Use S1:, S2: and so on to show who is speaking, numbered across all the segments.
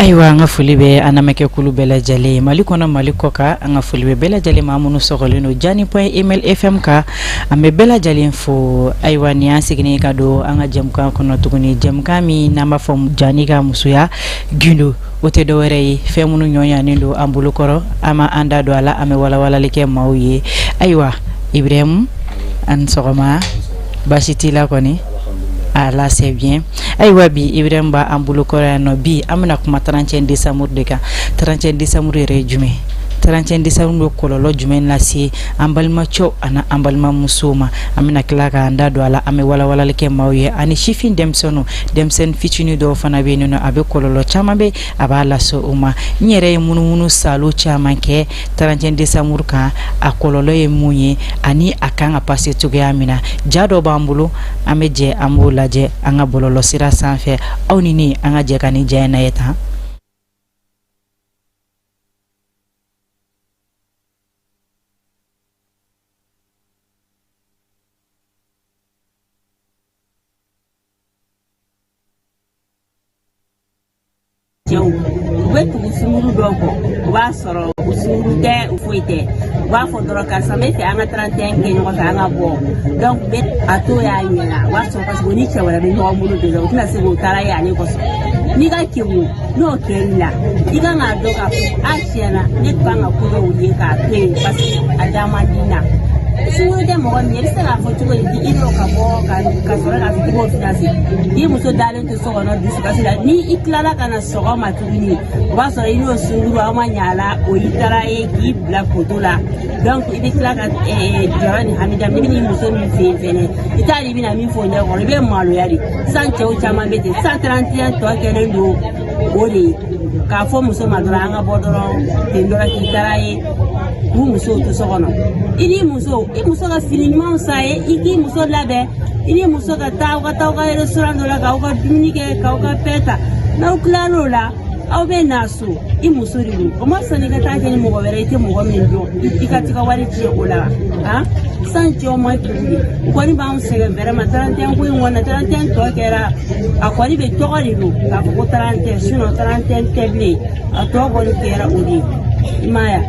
S1: Ayiwa, an ka foli bɛ an lamɛnkɛkulu bɛɛ lajɛlen ye, Mali kɔnɔ, Mali kɔ kan. An ka foli bɛ bɛɛ lajɛlen, maa minnu sɔgɔlen don Jani point email FM kan, an bɛ bɛɛ lajɛlen fo. Ayiwa, nin y'an seginnen ka don an ka jɛmukan kɔnɔ tuguni, jɛmukan min n'an b'a fɔ Jani ka musoya gundo. O tɛ dɔwɛrɛ ye, fɛn minnu ɲɔɲanen don an bolokɔrɔ, an ma an da don a la, an bɛ walawalali kɛ maaw ye. Ayiwa, Ibrahim, an sɔgɔma. Baasi t'i la kɔni? Ala, c'est bien. Ayiwa, bi Ibrahim b'an bolokɔrɔ yan nɔ. Bi an bɛna kuma 31 décembre de kan. 31 décembre yɛrɛ ye jumɛn? 31 décembre bɛ kɔlɔlɔ jumɛn lase an balimacɛw ani an balimamusow ma? An bɛna tila k'an da don a la, an bɛ walawalali kɛ maaw ye. Ani sifin denmisɛnninw, denmisɛnnin fitinin dɔw fana bɛ yen nɔ, a bɛ kɔlɔlɔ caman bɛ a b'a lase o ma. N yɛrɛ ye munumunu salo caman kɛ 31 décembre kan, a kɔlɔlɔ ye mun ye ani a kan ka passer cogoya min na. Ja dɔ b'an bolo, an bɛ jɛ an b'o lajɛ an ka bɔlɔlɔ sira sanfɛ. Aw ni ne, an ka jɛ ka nin ja in lajɛ tan.
S2: Cɛw, u bɛ tugu sunguru dɔw kɔ, o b'a sɔrɔ u sunguru tɛ, u foyi tɛ. U b'a fɔ dɔrɔn: "Karisa, n bɛ fɛ an ka 31 kɛ ɲɔgɔn fɛ, an ka bɔ." Donc bɛ a to y'a ɲɛna, o b'a sɔrɔ parce que o ni cɛ wɛrɛ bɛ ɲɔgɔn bolo déjà, u tɛna se k'o taara ye ale kɔsɔn. N'i ka kegun, n'o kɛr'i la, i kan k'a dɔn k'a fɔ a tiɲɛna, ne kan ka ko dɔw ye k'a to yen parce que a da man di n na. Sunguru tɛ mɔgɔ min ye, i bɛ se k'a fɔ cogo di i n'o ka bɔ ka sɔrɔ k'a fɔ k'i b'o financer, k'i muso dalen to so kɔnɔ dusukasi la? Ni i tilala ka na sɔgɔma tuguni, o b'a sɔrɔ i n'o sunguru aw ma ɲa a la, o y'i taara ye k'i bila poto la. Donc i bɛ tila ka jɔrɔ ni hami daminɛ. I bɛ n'i muso min fɛ yen fɛnɛ, i t'a dɔn i bɛna min fɔ o ɲɛ kɔrɔ, i bɛ maloya de. Sisan cɛw caman bɛ ten. Sisan 31 tɔ kɛlen don o de ye k'a fɔ muso ma dɔrɔn an ka bɔ dɔrɔn ten dɔrɔn, k'i taara ye k'u musow to so kɔnɔ. I n'i muso, i muso ka fini ɲumanw san ye, i k'i muso labɛn, i ni muso ka taa, aw ka taa aw ka restaurant dɔ la k'aw ka dumuni kɛ, k'aw ka pain ta. N'aw tilal'o la, aw bɛ na so, i muso de don. O ma fisa n'i ka taa kɛ ni mɔgɔ wɛrɛ i tɛ mɔgɔ min dɔn, i ka t'i ka wari tiɲɛ o la wa? Sisan cɛw ma tugu de, u kɔni b'anw sɛgɛn vraiment. 31 ko in kɔni na, 31 tɔ kɛra a kɔni bɛ tɔgɔ de don k'a fɔ ko 31, sinon 31 tɛ bilen. A tɔ kɔni kɛra o de ye, i m'a ye.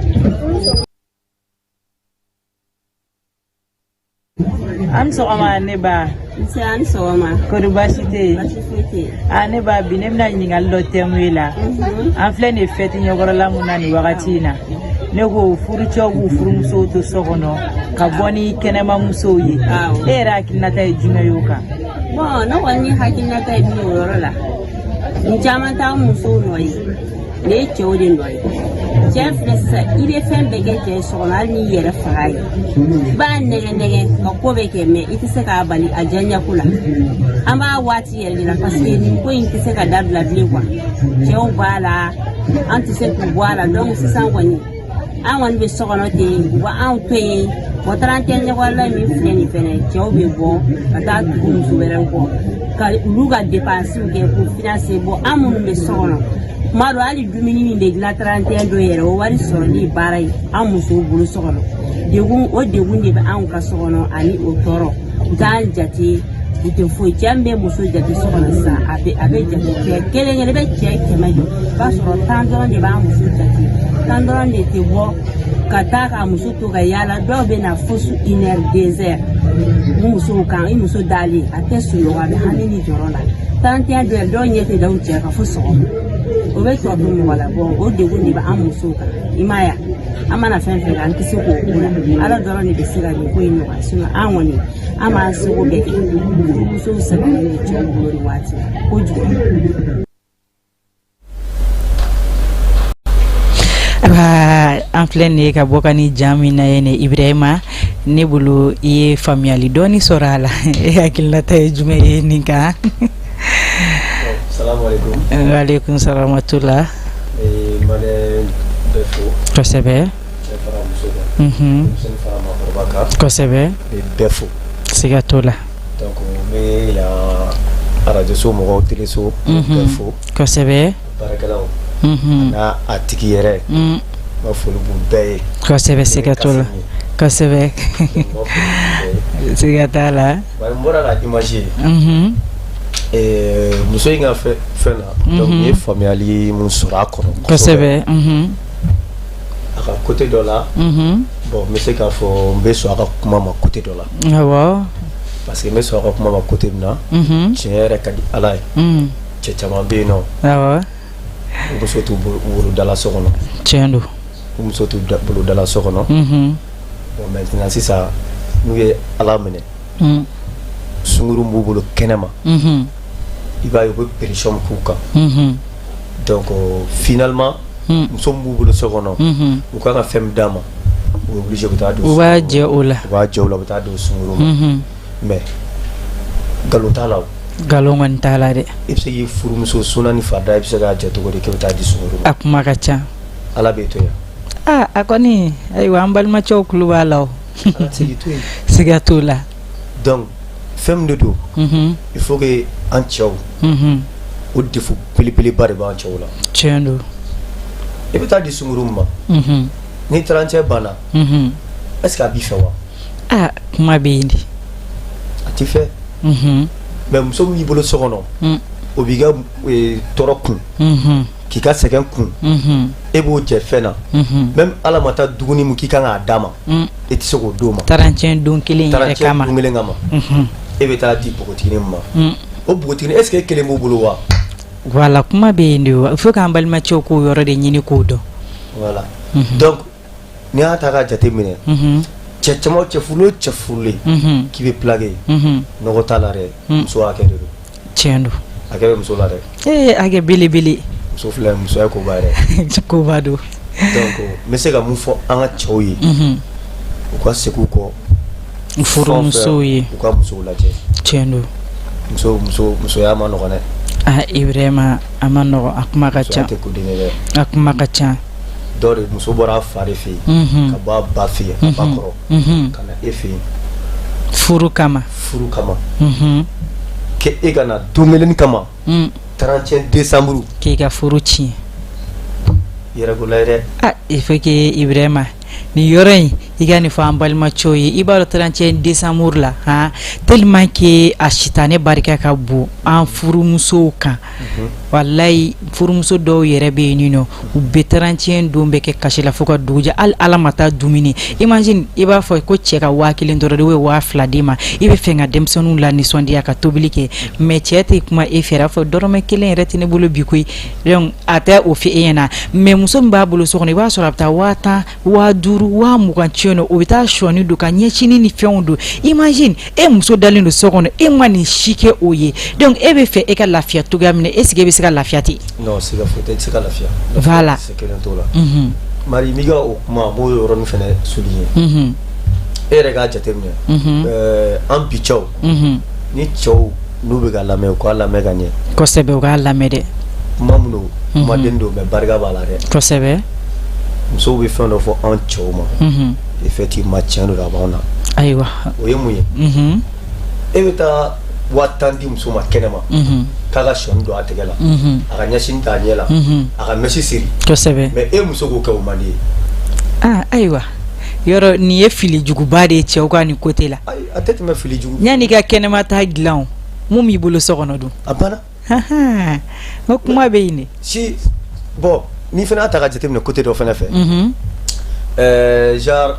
S1: An sɔgɔma, ne ba.
S2: Nse, an ni sɔgɔma.
S1: Kori baasi tɛ yen?
S2: Baasi foyi tɛ yen.
S1: A ne ba, bi ne bɛna ɲininkali dɔ tɛmu e la. An filɛ nin ye fɛti ɲɛkɔrɔla mun na nin wagati in na, ne ko furucɛw b'u furumusow to so kɔnɔ ka bɔ ni kɛnɛmamusow ye.
S2: Awɔ.
S1: E yɛrɛ hakilinata ye jumɛn ye o kan?
S2: Bon, ne kɔni hakilinata ye min ye o yɔrɔ la, nin caman t'an musow nɔ ye, nin ye cɛw de nɔ ye. Cɛ filɛ sisan, i bɛ fɛn bɛɛ kɛ cɛ ye so kɔnɔ, hali n'i yɛrɛ faga ye, i b'a nɛgɛ nɛgɛ ka ko bɛɛ kɛ, mais i tɛ se k'a bali a diyaɲɛko la. An b'a waati yɛrɛ de la parce que nin ko in tɛ se ka dabila bilen quoi. Cɛw b'a la, an tɛ se k'u bɔ a la. Donc sisan kɔni, an kɔni bɛ so kɔnɔ ten, u b'anw to yen. Bon, 31 ɲɛkɔrɔla min filɛ nin fɛnɛ, cɛw bɛ bɔ ka taa tugu muso wɛrɛw kɔ ka olu ka dépenses kɛ k'u financer. Bon, an minnu bɛ so kɔnɔ, tuma dɔ hali dumuni min bɛ dilan 31 don yɛrɛ, o wari sɔrɔli ye baara ye an musow bolo so kɔnɔ. Degun, o degun de bɛ anw ka so kɔnɔ ani o tɔɔrɔ. U t'an jate, u tɛ foyi. Cɛ min bɛ muso jate so kɔnɔ sisan, a bɛ jate cɛ kelen kelen. I bɛ cɛ 100 jɔ, i b'a sɔrɔ 10 dɔrɔn de b'a muso jate, 10 dɔrɔn de tɛ bɔ ka taa k'a muso to ka yaala. Dɔw bɛ na fo su 1 heure, 2 heures, u musow kan. I muso dalen, a tɛ sunɔgɔ, a bɛ hami ni jɔrɔ la. 31 dɔ dɔw ɲɛ tɛ da u cɛ kan fo sɔgɔma. O bɛ tɔ to mɔgɔ la. Bon, o degun de bɛ an musow kan, i m'a ye. An mana fɛn fɛn kɛ, an tɛ se k'o ko la. Ala dɔrɔn de bɛ se ka nin ko in nɔgɔya, sinon an kɔni, an b'an seko bɛɛ kɛ. Musow sɛgɛnnen don cɛw bolo nin waati la kojugu.
S1: An filɛ nin ye ka bɔ ka ni ja min na ye nin, Ibrahima, ne bolo i ye faamuyali dɔɔni sɔrɔ a la. E hakilinata ye jumɛn ye nin kan? Waaleykum salamatula. Kosɛbɛ, kosɛbɛ.
S3: Bɛɛ fo.
S1: Siga t'o la.
S3: Donc n bɛ yan arajoso mɔgɔw, teleso bɛɛ fo.
S1: Kosɛbɛ.
S3: Baarakɛlaw n'a a tigi yɛrɛ, n ka foli b'u bɛɛ ye.
S1: Kosɛbɛ, siga t'o la, kosɛbɛ, siga t'a la.
S3: Bari n bɔra ka image ye. Muso in ka fɛn na, donc n ye faamuyali mun sɔrɔ a kɔnɔ
S1: Kosɛbɛ.
S3: A ka côté dɔ la, bon, n bɛ se k'a fɔ n bɛ sɔn a ka kuma ma côté dɔ la. Parce que n bɛ sɔn a ka kuma ma côté min na, tiɲɛ yɛrɛ ka di Ala ye, cɛ caman bɛ yen nɔ, u muso t'u bolo dala so kɔnɔ.
S1: Tiɲɛ don.
S3: U muso t'u bolo dala so kɔnɔ. Bon, maintenant sisan, n'u ye Ala minɛ, sungurun b'u bolo kɛnɛma, i b'a ye u bɛ pression k'u kan. Donc finalement, muso min b'u bolo so kɔnɔ, u kan ka fɛn min d'a ma, u bɛ obligé u bɛ taa don
S1: U b'a jɛ o la.
S3: U b'a jɛ o la, u bɛ taa don sungurun ma. Mais nkalon t'a la o.
S1: Nkalon kɔni t'a la dɛ.
S3: I bɛ se k'i furumuso sunna ni farida, i bɛ se k'a jɛ cogo di k'e bɛ taa di sungurun ma?
S1: A kuma ka ca.
S3: Ala b'e to yan.
S1: Aa, a kɔni, ayiwa, an balimacɛw tulo b'a la o.
S3: Ala tɛ se k'i to yen.
S1: Siga t'o la.
S3: Donc fɛn min de don, il faut que an cɛw, o défaut belebeleba de b'an cɛw la.
S1: Tiɲɛ don.
S3: I bɛ taa di sungurun ma, ni 31 banna, est ce que a b'i fɛ wa?
S1: Aa, kuma bɛ yen de.
S3: A t'i fɛ. Mais muso min b'i bolo so kɔnɔ, o b'i ka tɔɔrɔ kun, k'i ka sɛgɛn kun, e b'o jɛ fɛn na. Même Ala ma taa dumuni min k'i kan k'a d'a ma, e tɛ se k'o d'o ma.
S1: 31 don kelen yɛrɛ
S3: 31
S1: kama.
S3: Don kelen kama, e bɛ taa di npogotiginin ma. O npogotiginin, est ce que e kelen b'o bolo wa?
S1: Voilà, kuma bɛ yen de o. Il faut k'an balimacɛw k'o yɔrɔ de ɲini k'o dɔn.
S3: Voilà, donc n'i y'a ta k'a jate minɛ, cɛ caman, cɛ furulen o cɛ furulen k'i bɛ plaqué, nɔgɔ t'a la dɛ, muso hakɛ de don.
S1: Tiɲɛ don.
S3: Hakɛ bɛ muso la dɛ.
S1: Ee, hakɛ belebele.
S3: Muso filɛ, musoya koba yɛrɛ.
S1: Koba don.
S3: Donc n bɛ se ka mun fɔ an ka cɛw ye? U ka segin u kɔ.
S1: U furumusow ye.
S3: U ka musow lajɛ.
S1: Tiɲɛ don.
S3: Muso, muso, musoya ma nɔgɔn dɛ.
S1: Ah, vraiment, a ma nɔgɔn, a kuma ka
S3: Musoya
S1: ca.
S3: tɛ ko den ye dɛ.
S1: A kuma ka ca.
S3: Dɔw de muso bɔra a fa de fɛ yen, ka bɔ a ba fɛ yen, a ba kɔrɔ, ka na e fɛ yen.
S1: Furu kama.
S3: Furu kama, k'e e ka na don kelen kama, 31 décembre,
S1: k'i ka furu tiɲɛ.
S3: Yɛrɛ ko lajɛ dɛ.
S1: Ah, il faut que Ibrahima, nin yɔrɔ in, i ka nin fɔ an balimacɛw ye. I b'a dɔn, 31 décembre la han, tellement que a sitanɛ barika ka bon an furumusow kan, walayi, furumuso dɔw yɛrɛ bɛ yen nɔ, u bɛ 31 don bɛ kɛ kasi la fo ka dugu jɛ, hali Ala ma taa dumuni. Imagine, i b'a fɔ ko cɛ ka 1000 dɔrɔn de, o ye 2000 d'i ma, i bɛ fɛ ka denmisɛnninw la nisɔndiya ka tobili kɛ, mais cɛ tɛ kuma e fɛ, a fɔ dɔrɔmɛ kelen yɛrɛ tɛ ne bolo bi koyi. Donc a tɛ o fɔ e ɲɛna. Mais muso min b'a bolo so kɔnɔ, i b'a sɔrɔ a bɛ taa 10 000, 5000, 20 000 ci nɔ, o bɛ taa sɔɔni don ka ɲɛsini ni fɛnw don. Imagine, e muso dalen don so kɔnɔ, e ma nin si kɛ o ye. Donc e bɛ fɛ e ka lafiya cogoya min na, est ce que e bɛ se ka lafiya ten?
S3: Non, siga foyi tɛ, i tɛ se ka lafiya.
S1: Voilà.
S3: Se kelen t'o la. Mari, n'i ka o kuma, n b'o yɔrɔnin fana souligner. E yɛrɛ k'a jateminɛ, an bi cɛw, ni cɛw n'u bɛ ka lamɛn, u k'a lamɛn ka ɲɛ.
S1: Kosɛbɛ, u k'a lamɛn dɛ.
S3: Kuma min don, kumaden don, mais barika b'a la dɛ. Musow bɛ fɛn dɔ fɔ an cɛw ma, effectivement, tiɲɛ don, a b'anw na. O ye mun ye? E bɛ taa 10 000 di muso ma kɛnɛ ma, k'a ka sɔɔni don a tɛgɛ la, a ka ɲɛsin t'a ɲɛ la, a ka mèche siri. Mais e muso k'o kɛ, o man di ye.
S1: Ah, ayiwa, yɔrɔ nin ye fili juguba de ye cɛw ka nin côté la.
S3: Ayi, a tɛ tɛmɛ fili jugu.
S1: Yanni i ka kɛnɛma ta dilan, o mun b'i bolo so kɔnɔ dun?
S3: A banna.
S1: N ko kuma bɛ yen de.
S3: Si, bon, n'i fana y'a ta ka jateminɛ côté dɔ fana fɛ, genre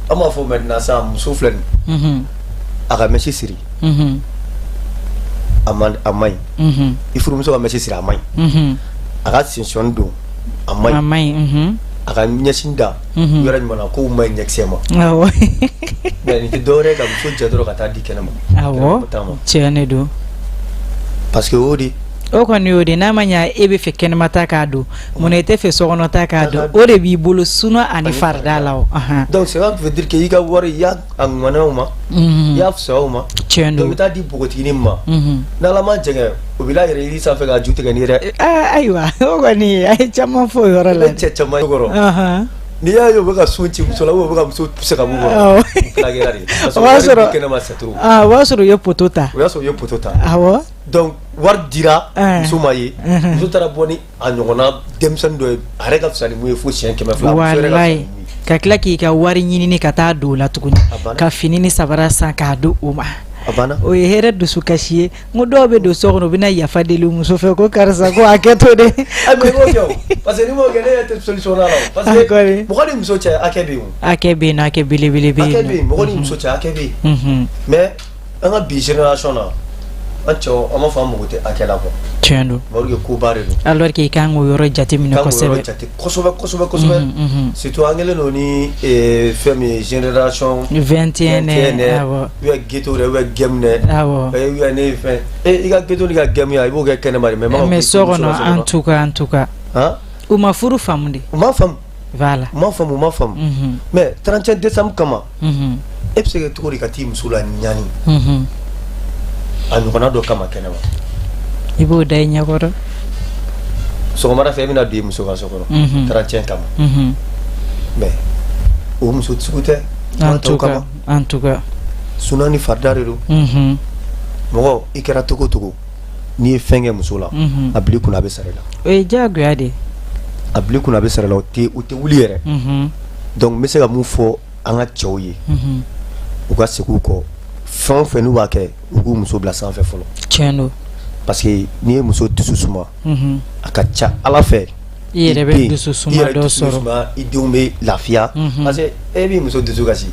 S3: an b'a fɔ maintenant sisan, muso filɛ nin, a ka mèche siri, a man, a man ɲi. I furumuso ka mèche siri, a man ɲi. A ka sensɔni don, a man
S1: A
S3: ɲi.
S1: man ɲi.
S3: A ka ɲɛsin da yɔrɔ jumɛn na kow man ɲi ɲɛkisɛ ma. Mais nin tɛ dɔwɛrɛ ye ka muso jɛ dɔrɔn ka taa di kɛnɛ ma. Kɛnɛma taa ma.
S1: Tiɲɛ de don.
S3: Parce que o de
S1: O kɔni y'o de, n'a ma ɲa e bɛ fɛ kɛnɛma ta k'a don, munna i tɛ fɛ sokɔnɔ ta k'a don? O de b'i bolo suna ani
S3: Ani
S1: farida la o.
S3: Donc ça veut dire que i ka wari, i y'a a ŋɔnɛ o ma, i y'a fisaya o ma.
S1: Tiɲɛ
S3: Donc
S1: don.
S3: i bɛ taa di npogotiginin ma, n'Ala ma jɛngɛ, o b'i la yɛrɛ yiri sanfɛ k'a ju tigɛ n'i yɛrɛ.
S1: Aa, ayiwa, o kɔni a ye caman fɔ o yɔrɔ
S3: I
S1: la.
S3: bɛ cɛ caman kɔrɔ, n'i y'a ye u bɛ ka sun ci muso la, ou u bɛ ka muso pousser ka b'u kɔrɔ, u plaquera de, parce que
S1: O b'a
S3: wari
S1: sɔrɔ
S3: di kɛnɛ ma, c'est trop.
S1: Ah, o b'a sɔrɔ u ye poteau ta.
S3: O y'a sɔrɔ u ye poteau ta. Donc wari dira muso ma ye, muso taara bɔ ni a ɲɔgɔnna denmisɛnnin dɔ ye, a yɛrɛ ka fisa ni mun ye fo siɲɛ 200, muso yɛrɛ ka fisa ni
S1: Walayi,
S3: mun ye.
S1: ka tila k'i ka wari ɲini ka taa don o la tuguni,
S3: A banna.
S1: ka fini ni sabara san k'a di o ma.
S3: A banna.
S1: O ye hɛrɛ dusukasi ye. N ko dɔw bɛ don so kɔnɔ, u bɛna yafa deli muso fɛ ko karisa, ko hakɛ to dɛ.
S3: Ah, mais i b'o kɛ o, parce que n'i m'o kɛ, ne yɛrɛ tɛ solution la o, parce que
S1: Kɔni.
S3: mɔgɔ ni muso cɛ, hakɛ bɛ yen o.
S1: Hakɛ bɛ yen nɔ, hakɛ belebele bɛ
S3: Hakɛ
S1: yen
S3: bɛ yen,
S1: nɔ.
S3: mɔgɔ ni muso cɛ, hakɛ bɛ yen. Mais an ka bi génération na, an cɛw, an b'a fɔ an mago tɛ hakɛ la quoi.
S1: Tiɲɛ don.
S3: Mais o koba de don.
S1: Alors que i kan k'o yɔrɔ jateminɛ
S3: Kan k'o yɔrɔ
S1: kosɛbɛ.
S3: jate kosɛbɛ, kosɛbɛ, kosɛbɛ. Surtout an kɛlen don ni fɛn min ye, génération
S1: 21.
S3: 21,
S1: Awɔ.
S3: ou bien ghetto dɛ, ou bien game dɛ. Ou bien ne ye fɛn i ka ghetto ni ka game ya, i b'o kɛ kɛnɛma de, mais
S1: Mais so kɔnɔ, en tout cas, en tout cas,
S3: han,
S1: u ma furu faamu de.
S3: U m'a faamu.
S1: Voilà.
S3: U m'a faamu, u m'a faamu. Mais 31 décembre kama, e bɛ se ka cogo di ka t'i muso la ɲani a ɲɔgɔnna dɔ kama kɛnɛma?
S1: I b'o da i ɲɛkɔrɔ.
S3: Sɔgɔmada fɛ, e bɛna don i muso ka so kɔnɔ 31 kama. Mais o muso sugu tɛ.
S1: En tout cas, en tout cas.
S3: Suna ni farida de don. Mɔgɔ, i kɛra togo togo, n'i ye fɛn kɛ muso la, a bila i kunna, a bɛ sara i la.
S1: O ye diyagoya de ye.
S3: A bila i kunna, a bɛ sara i la, o tɛ wuli yɛrɛ. Donc n bɛ se ka mun fɔ an ka cɛw ye? U ka segin u kɔ. Fɛn o fɛn n'u b'a kɛ, u k'u muso bila sanfɛ fɔlɔ.
S1: Tiɲɛ don.
S3: Parce que n'i ye muso dusu suma, a ka ca Ala fɛ,
S1: I yɛrɛ bɛ
S3: den,
S1: dusu
S3: i
S1: suma
S3: yɛrɛ
S1: dɔ
S3: dusu
S1: sɔrɔ.
S3: suma, i denw bɛ lafiya. Parce que e b'i muso dusu kasi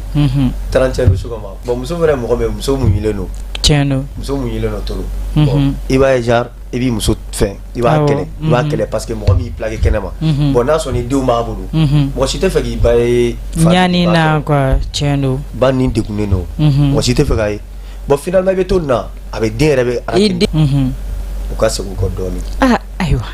S3: 31 so kama. Bon, muso fɛnɛ, mɔgɔ min, muso muɲunen don.
S1: Tiɲɛ don.
S3: Muso muɲunen don trop. Bon, i b'a ye, genre i b'i muso fɛn, i b'a kɛlɛ, i b'a kɛlɛ, parce que mɔgɔ min y'i plaqué kɛnɛ ma. Bon, n'a sɔrɔ ni denw b'a bolo, mɔgɔ si tɛ fɛ k'i ba ye fa
S1: Ɲani
S3: ba
S1: na
S3: tɔɔrɔ.
S1: quoi, tiɲɛ don.
S3: Ba ni degunnen don. Mɔgɔ si tɛ fɛ k'a ye. Bon, finalement i bɛ to nin na, a bɛ den yɛrɛ bɛ
S1: I
S3: rancune.
S1: den.
S3: U ka segin u kɔ dɔɔnin.
S1: Ah, ayiwa,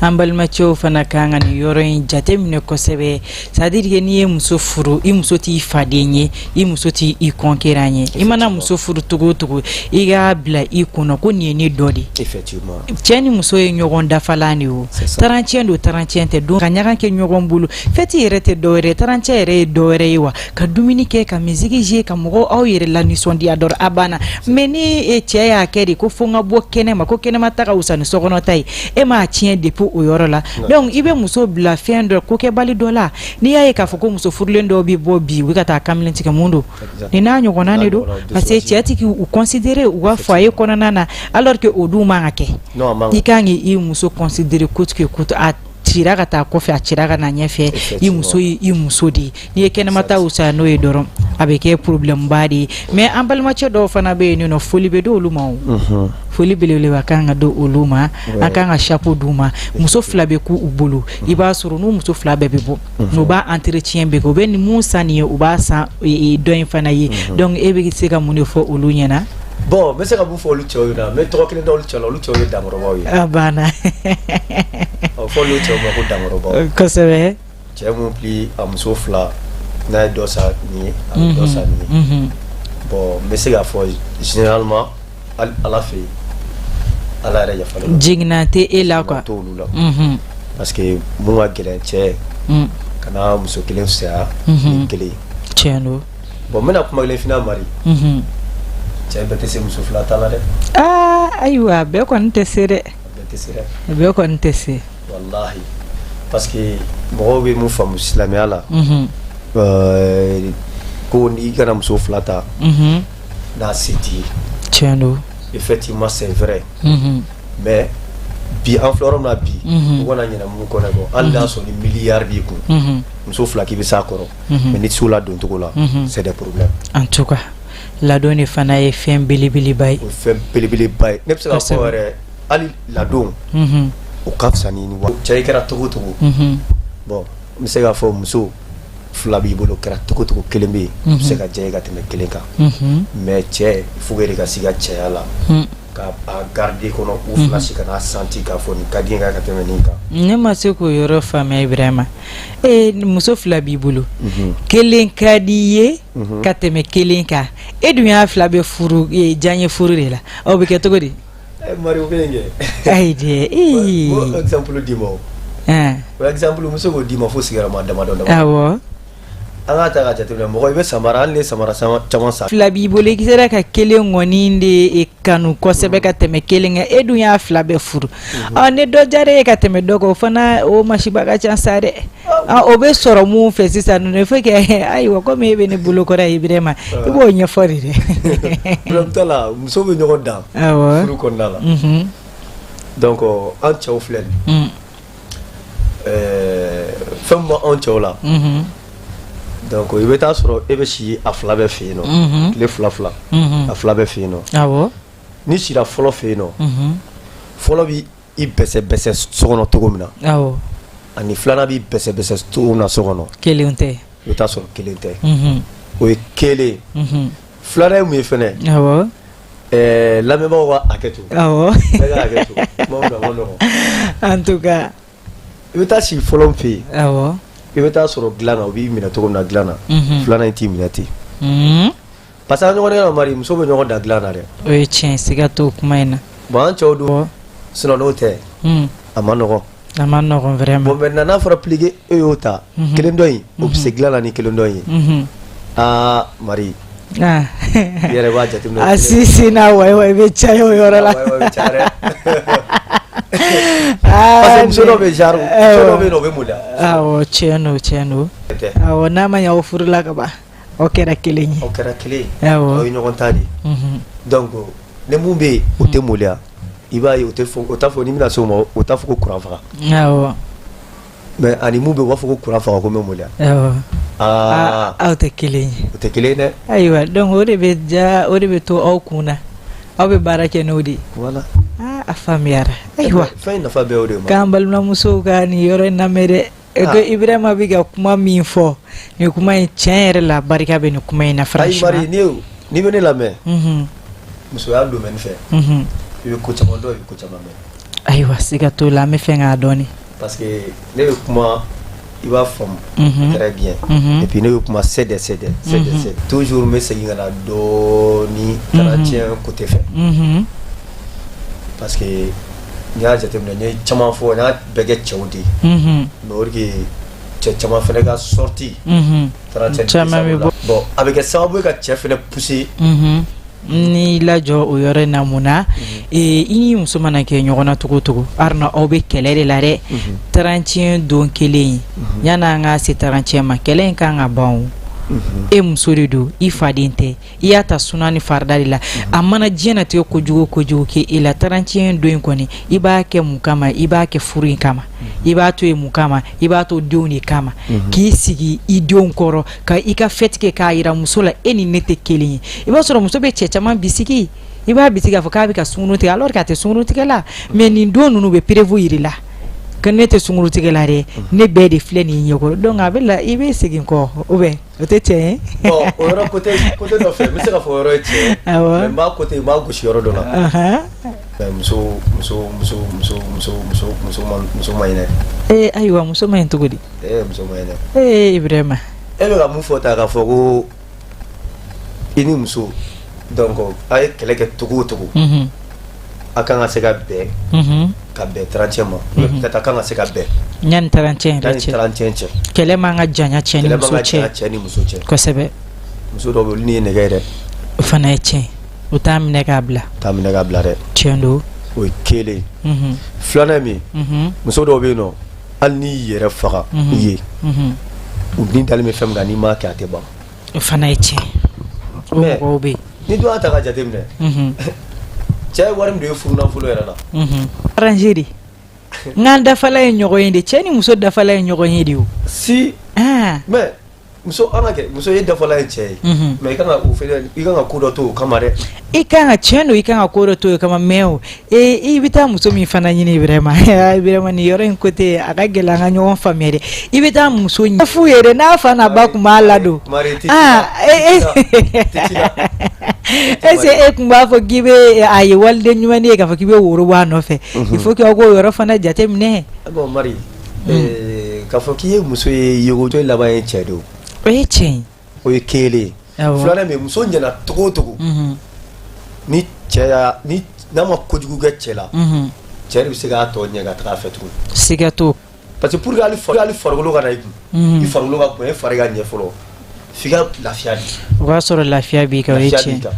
S1: an balimacɛw fana kan ka nin yɔrɔ in jate minɛ kosɛbɛ. C'est à dire que n'i ye muso furu, i muso t'i faden ye, i muso t'i i conquérant ye. I mana muso furu togo o togo, i k'a bila i kunna ko nin ye ne dɔ de ye. Cɛ ni muso ye ɲɔgɔn dafalan de ye o.
S3: C'est ça.
S1: 31 don, 31 tɛ don, ka ɲaga kɛ ɲɔgɔn bolo, fête yɛrɛ tɛ dɔwɛrɛ ye, 31 yɛrɛ ye dɔwɛrɛ ye wa, ka dumuni kɛ, ka musique jouer, ka mɔgɔw aw yɛrɛ la nisɔndiya dɔrɔn, a banna. Mais ni cɛ y'a kɛ de ko fo n ka bɔ kɛnɛ ma, ko kɛnɛma ta ka wusa ni sokɔnɔ ta ye, e m'a tiɲɛ depuis o yɔrɔ la. Donc i bɛ muso bila fɛn dɔ kokɛbali dɔ la. N'i y'a ye k'a fɔ ko muso furulen dɔw bɛ bɔ bi, u bɛ ka taa kamalen tigɛ, mun don? Nin n'a ɲɔgɔnna de don, parce que cɛ ti k'u considérer u ka foyer kɔnɔna na, alors que o dun man ka kɛ.
S3: Non, a man.
S1: I kan k'i muso considérer coûte que coûte. A cira ka taa kɔfɛ, a cira ka na ɲɛfɛ, i muso ye i muso de ye. N'i ye kɛnɛma ta wusaya n'o ye dɔrɔn, a bɛ kɛ problème ba de ye. Mais an balimacɛ dɔw fana bɛ yen nɔ, foli bɛ d'olu ma o. Foli belebeleba kan ka di olu ma, an kan ka chapeau d'u ma. Muso fila bɛ k'u bolo, i b'a sɔrɔ n'u muso fila bɛɛ bɛ bɔ, u b'a entretien bɛɛ kɛ, u bɛ nin mun san nin ye, u b'a san dɔ in fana ye. Donc e bɛ se ka mun de fɔ olu ɲɛna?
S3: Bon, n bɛ se ka mun fɔ olu cɛw ɲɛna? N bɛ tɔgɔ kelen da olu cɛw la. Olu cɛw ye dankɔrɔbaw ye.
S1: A banna.
S3: A bɛ fɔ olu cɛw ma ko dankɔrɔbaw. Cɛ mun pli a muso fila, n'a ye dɔ sa nin ye, a bɛ dɔ sa nin ye. Bon, n bɛ se k'a fɔ généralement, hali Ala fɛ yen, Ala yɛrɛ yafalen don.
S1: Jiginna tɛ e la quoi.
S3: T'olu la, parce que mun ka gɛlɛn, cɛ kana muso kelen fisaya ni kelen ye.
S1: Tiɲɛ don.
S3: Bon, n bɛna kuma kelen f'i ɲɛna, Mari. Cɛ bɛɛ tɛ se muso fila ta la dɛ.
S1: Aa, ayiwa, bɛɛ kɔni tɛ se dɛ.
S3: Bɛɛ tɛ se dɛ.
S1: Bɛɛ kɔni tɛ se.
S3: Walahi, parce que mɔgɔw bɛ mun faamu silamɛya la, ko n'i kana muso fila ta n'a se t'i ye.
S1: Tiɲɛ don.
S3: Effectivement, c'est vrai. Mais bi, an filɛ yɔrɔ min na bi, u kana ɲinɛ mun kɔ dɛ kɔ, hali n'a sɔrɔ ni miliyari b'i kun, muso fila k'i bɛ s'a kɔrɔ, mais n'i tɛ se o la doncogo la, c'est des problèmes.
S1: En tout cas, ladon de fana ye fɛn belebeleba ye.
S3: O ye fɛn belebeleba ye. Ne bɛ se k'a fɔ yɛrɛ, hali ladon, o ka fisa ni wa cɛ i kɛra togo togo. Bon, n bɛ se k'a fɔ muso fila b'i bolo, kɛra togo togo, kelen bɛ yen, o bɛ se ka diya i ka tɛmɛ kelen kan. Mais cɛ, il faut que de ka s'i ka cɛya la, ka a garder kɔnɔ, u fila si kana santi k'a fɔ nin ka di n ye ka tɛmɛ nin kan.
S1: Ne ma se k'o yɔrɔ faamuya, Ibrahima. E muso fila b'i bolo, kelen ka di i ye ka tɛmɛ kelen kan, e dun y'a fila bɛ furu diyaɲɛ furu de la, aw bɛ kɛ cogo di?
S3: Mari, o bɛ yen kɛ.
S1: Ayi dɛ, ee.
S3: O exemple d'i ma o. O exemple, n bɛ se k'o d'i ma fo sigiyɔrɔma damadɔ damadɔ. An k'a ta ka jateminɛ, mɔgɔ i bɛ samara, hali ni samara caman san.
S1: Fila b'i bolo, i sera ka kelen kɔni de kanu kosɛbɛ ka tɛmɛ kelen kan, e dun y'a fila bɛɛ furu. Ɔ, ni dɔ diyara e ka tɛmɛ dɔ kan, o fana o masiba ka ca sa dɛ. O bɛ sɔrɔ mun fɛ sisan ninnu? Il faut que, ayiwa, komi e bɛ ne bolo kɔrɔ Ibrahima, i b'o ɲɛfɔ de dɛ.
S3: Problème t'a la, muso bɛ ɲɔgɔn dan furu kɔnɔna la. Donc an cɛw filɛ nin, fɛn min b'anw cɛw la, donc i bɛ taa sɔrɔ e bɛ si a fila bɛɛ fɛ yen nɔ, tile fila fila, a fila bɛɛ fɛ yen nɔ. N'i sira fɔlɔ fɛ yen nɔ, fɔlɔ b'i i bɛsɛbɛsɛ so kɔnɔ cogo min na, ani filanan b'i bɛsɛbɛsɛ cogo min na so kɔnɔ,
S1: kelen tɛ.
S3: I bɛ taa sɔrɔ kelen tɛ. O ye kelen. Filanan ye mun ye fɛnɛ? Lamɛnbagaw ka hakɛ to. Bɛɛ ka hakɛ to, kuma min a ma nɔgɔn.
S1: En tout cas.
S3: I bɛ taa sigi fɔlɔ fɛ yen, i bɛ taa sɔrɔ dilan na, u b'i minɛ cogo min na dilan na, filanan in t'i minɛ ten, parce que an ɲɔgɔn na, Mari, muso bɛ ɲɔgɔn da dilan na dɛ.
S1: O ye tiɲɛ, siga t'o kuma in na.
S3: Bon, an cɛw dun, sinon n'o tɛ, a ma nɔgɔn.
S1: A ma nɔgɔn vraiment.
S3: Bon, maintenant n'a fɔra plus que e y'o ta, kelen dɔ in, o bɛ se dilan na ni kelen dɔ in ye. Aa Mari, i yɛrɛ b'a jateminɛ.
S1: A si n'a wayi bɛ caya o yɔrɔ la.
S3: Wayi bɛ caya dɛ, parce que muso dɔw bɛ, genre muso dɔw bɛ yen nɔ, o bɛ maloya.
S1: Awɔ, tiɲɛ don, tiɲɛ don. Awɔ, n'a ma ɲɛ aw furula ka ban, aw kɛra kelen ye.
S3: Aw kɛra kelen ye. Aw ye ɲɔgɔn ta de. Donc ni mun bɛ yen, o tɛ maloya, i b'a ye, o tɛ fɔ, o t'a fɔ n'i bɛna se o ma, o t'a fɔ ko kuran faga. Mais ani mun bɛ yen, u b'a fɔ ko kuran faga, ko n bɛ maloya. Aa,
S1: aw tɛ kelen ye.
S3: O tɛ kelen ye dɛ.
S1: Ayiwa, donc o de bɛ ja, o de bɛ to aw kun na, aw bɛ baara kɛ n'o de ye.
S3: Voilà.
S1: Aa, a faamuyara, ayiwa.
S3: Fɛn in nafa bɛɛ y'o de ye.
S1: K'an balimamusow ka nin yɔrɔ in lamɛn dɛ, ko Ibrahima bɛ ka kuma min fɔ, nin kuma in, tiɲɛ yɛrɛ la, barika bɛ nin kuma in na.
S3: Ayi.
S1: Franchement.
S3: Mari, n'i bɛ ne lamɛn musoya domaine fɛ, i bɛ ko caman dɔn, i bɛ ko caman mɛn.
S1: Ayiwa, siga t'o la, an bɛ fɛn k'a dɔɔni.
S3: Parce que ne bɛ kuma, i b'a faamu très bien. Et puis ne bɛ kuma sɛdɛ sɛdɛ sɛdɛ sɛdɛ, toujours n bɛ segin ka na dɔɔni ka na tiɲɛ côté fɛ, parce que n'i y'a jateminɛ, n ye caman fɔ, n y'a bɛɛ kɛ cɛw de ye, mais o de que cɛ caman fana ka sortie
S1: caman bɛ bɔ.
S3: Bon, a bɛ kɛ sababu ye ka cɛ fana pousser.
S1: N'i lajɔ o yɔrɔ in na, mun na i ni muso mana kɛ ɲɔgɔn na cogo o cogo, Aruna, aw bɛ kɛlɛ de la dɛ. 31 don kelen, yan'an ka se 31 ma, kɛlɛ in kan ka ban o. E muso de don, i faden tɛ, i y'a ta suna ni farida de la. A mana diɲɛnatigɛ kojugu o kojugu kɛ e la, 31 don in kɔni, i b'a kɛ mun kama? I b'a kɛ furu in kama. I b'a to yen mun kama? I b'a to denw de kama, k'i sigi i denw kɔrɔ ka i ka fête kɛ, k'a yira muso la e ni ne tɛ kelen ye. I b'a sɔrɔ muso bɛ cɛ caman bisigi, i b'a bisigi k'a fɔ k'a bɛ ka sunkuru tigɛ, alors que a tɛ sunkuru tigɛ la. Mais nin don ninnu bɛ preuve yir'i la que ne tɛ sunkuru tigɛ la dɛ, ne bɛɛ de filɛ nin ye ɲɛkɔrɔ. Donc a bɛ la, i bɛ segin kɔ, ou bien o tɛ tiɲɛ ye?
S3: Bon, o yɔrɔ côté dɔ fɛ, n bɛ se k'a fɔ o yɔrɔ ye tiɲɛ ye, mais n b'a côté, n b'a gosi yɔrɔ dɔ la. Mais muso muso muso muso muso muso muso ma, muso ma ɲi dɛ.
S1: Ee, ayiwa, muso ma ɲi cogo di?
S3: Ee, muso ma ɲi dɛ.
S1: Ee, Ibrahima.
S3: E bɛ ka mun fɔ ta k'a fɔ ko i ni muso, donc a ye kɛlɛ kɛ cogo o cogo, a kan ka se ka bɛn, ka bɛn 31 ma, peut-être a kan ka se ka bɛn.
S1: Yanni 31 yɛrɛ
S3: yanni
S1: cɛ.
S3: 31 cɛ.
S1: Kɛlɛ man ka janya cɛ ni
S3: kɛlɛ man
S1: muso
S3: ka
S1: cɛ.
S3: janya cɛ ni muso cɛ.
S1: Kosɛbɛ.
S3: Muso dɔw bɛ yen, olu ni ye nɛgɛ ye dɛ.
S1: O fana ye tiɲɛ, o t'a minɛ k'a bila.
S3: T'a minɛ k'a bila dɛ.
S1: Tiɲɛ don.
S3: O ye kelen. Filanan ye min ye, muso dɔw bɛ yen nɔ, hali n'i yɛrɛ faga i ye, u ni dalen bɛ fɛn min kan, n'i m'a kɛ, a tɛ ban.
S1: O fana ye tiɲɛ, o
S3: Mais
S1: mɔgɔw bɛ yen.
S3: Ni dun y'a ta ka jateminɛ, cɛ ye wari min don e furu nafolo yɛrɛ la.
S1: Arranger de, n dafala ye ɲɔgɔn ye de, cɛ ni muso dafala ye ɲɔgɔn ye de o.
S3: Si. Mais muso, an ka kɛ muso ye, dafala ye cɛ ye, mais i kan ka o fɛnɛ, i kan ka ko dɔ to o kama dɛ.
S1: I kan ka, tiɲɛ don, i kan ka ko dɔ to o kama, mais o ee, i bɛ taa muso min fana ɲini, vraiment, vraiment, nin yɔrɔ in côté a ka gɛlɛn an ka ɲɔgɔn faamuya dɛ. I bɛ taa muso ɲɛ f'u ye dɛ, n'a fa n'a ba tun b'a ladon.
S3: Mari, tɛ.
S1: Ah, est-ce que e tun b'a fɔ k'i bɛ a ye waliden ɲuman ye, k'a fɔ k'i bɛ woro bɔ a nɔfɛ? Il faut que aw k'o yɔrɔ fana jateminɛ.
S3: Bon Mari, k'a fɔ k'i ye muso ye, yogojɔ laban ye cɛ de o.
S1: O ye tiɲɛ ye.
S3: O ye kelen ye. Filanan min, muso ɲɛna cogo o cogo, ni cɛ y'a ni n'a ma kojugu kɛ cɛ la, cɛ de bɛ se k'a tɔ ɲɛ ka taga a fɛ tuguni.
S1: Siga t'o.
S3: Parce que pour que hali farikolo ka na i kun, i farikolo ka bonya, i fari ka ɲɛ fɔlɔ. F'i ka lafiya de.
S1: O b'a sɔrɔ lafiya b'i kan, o ye tiɲɛ.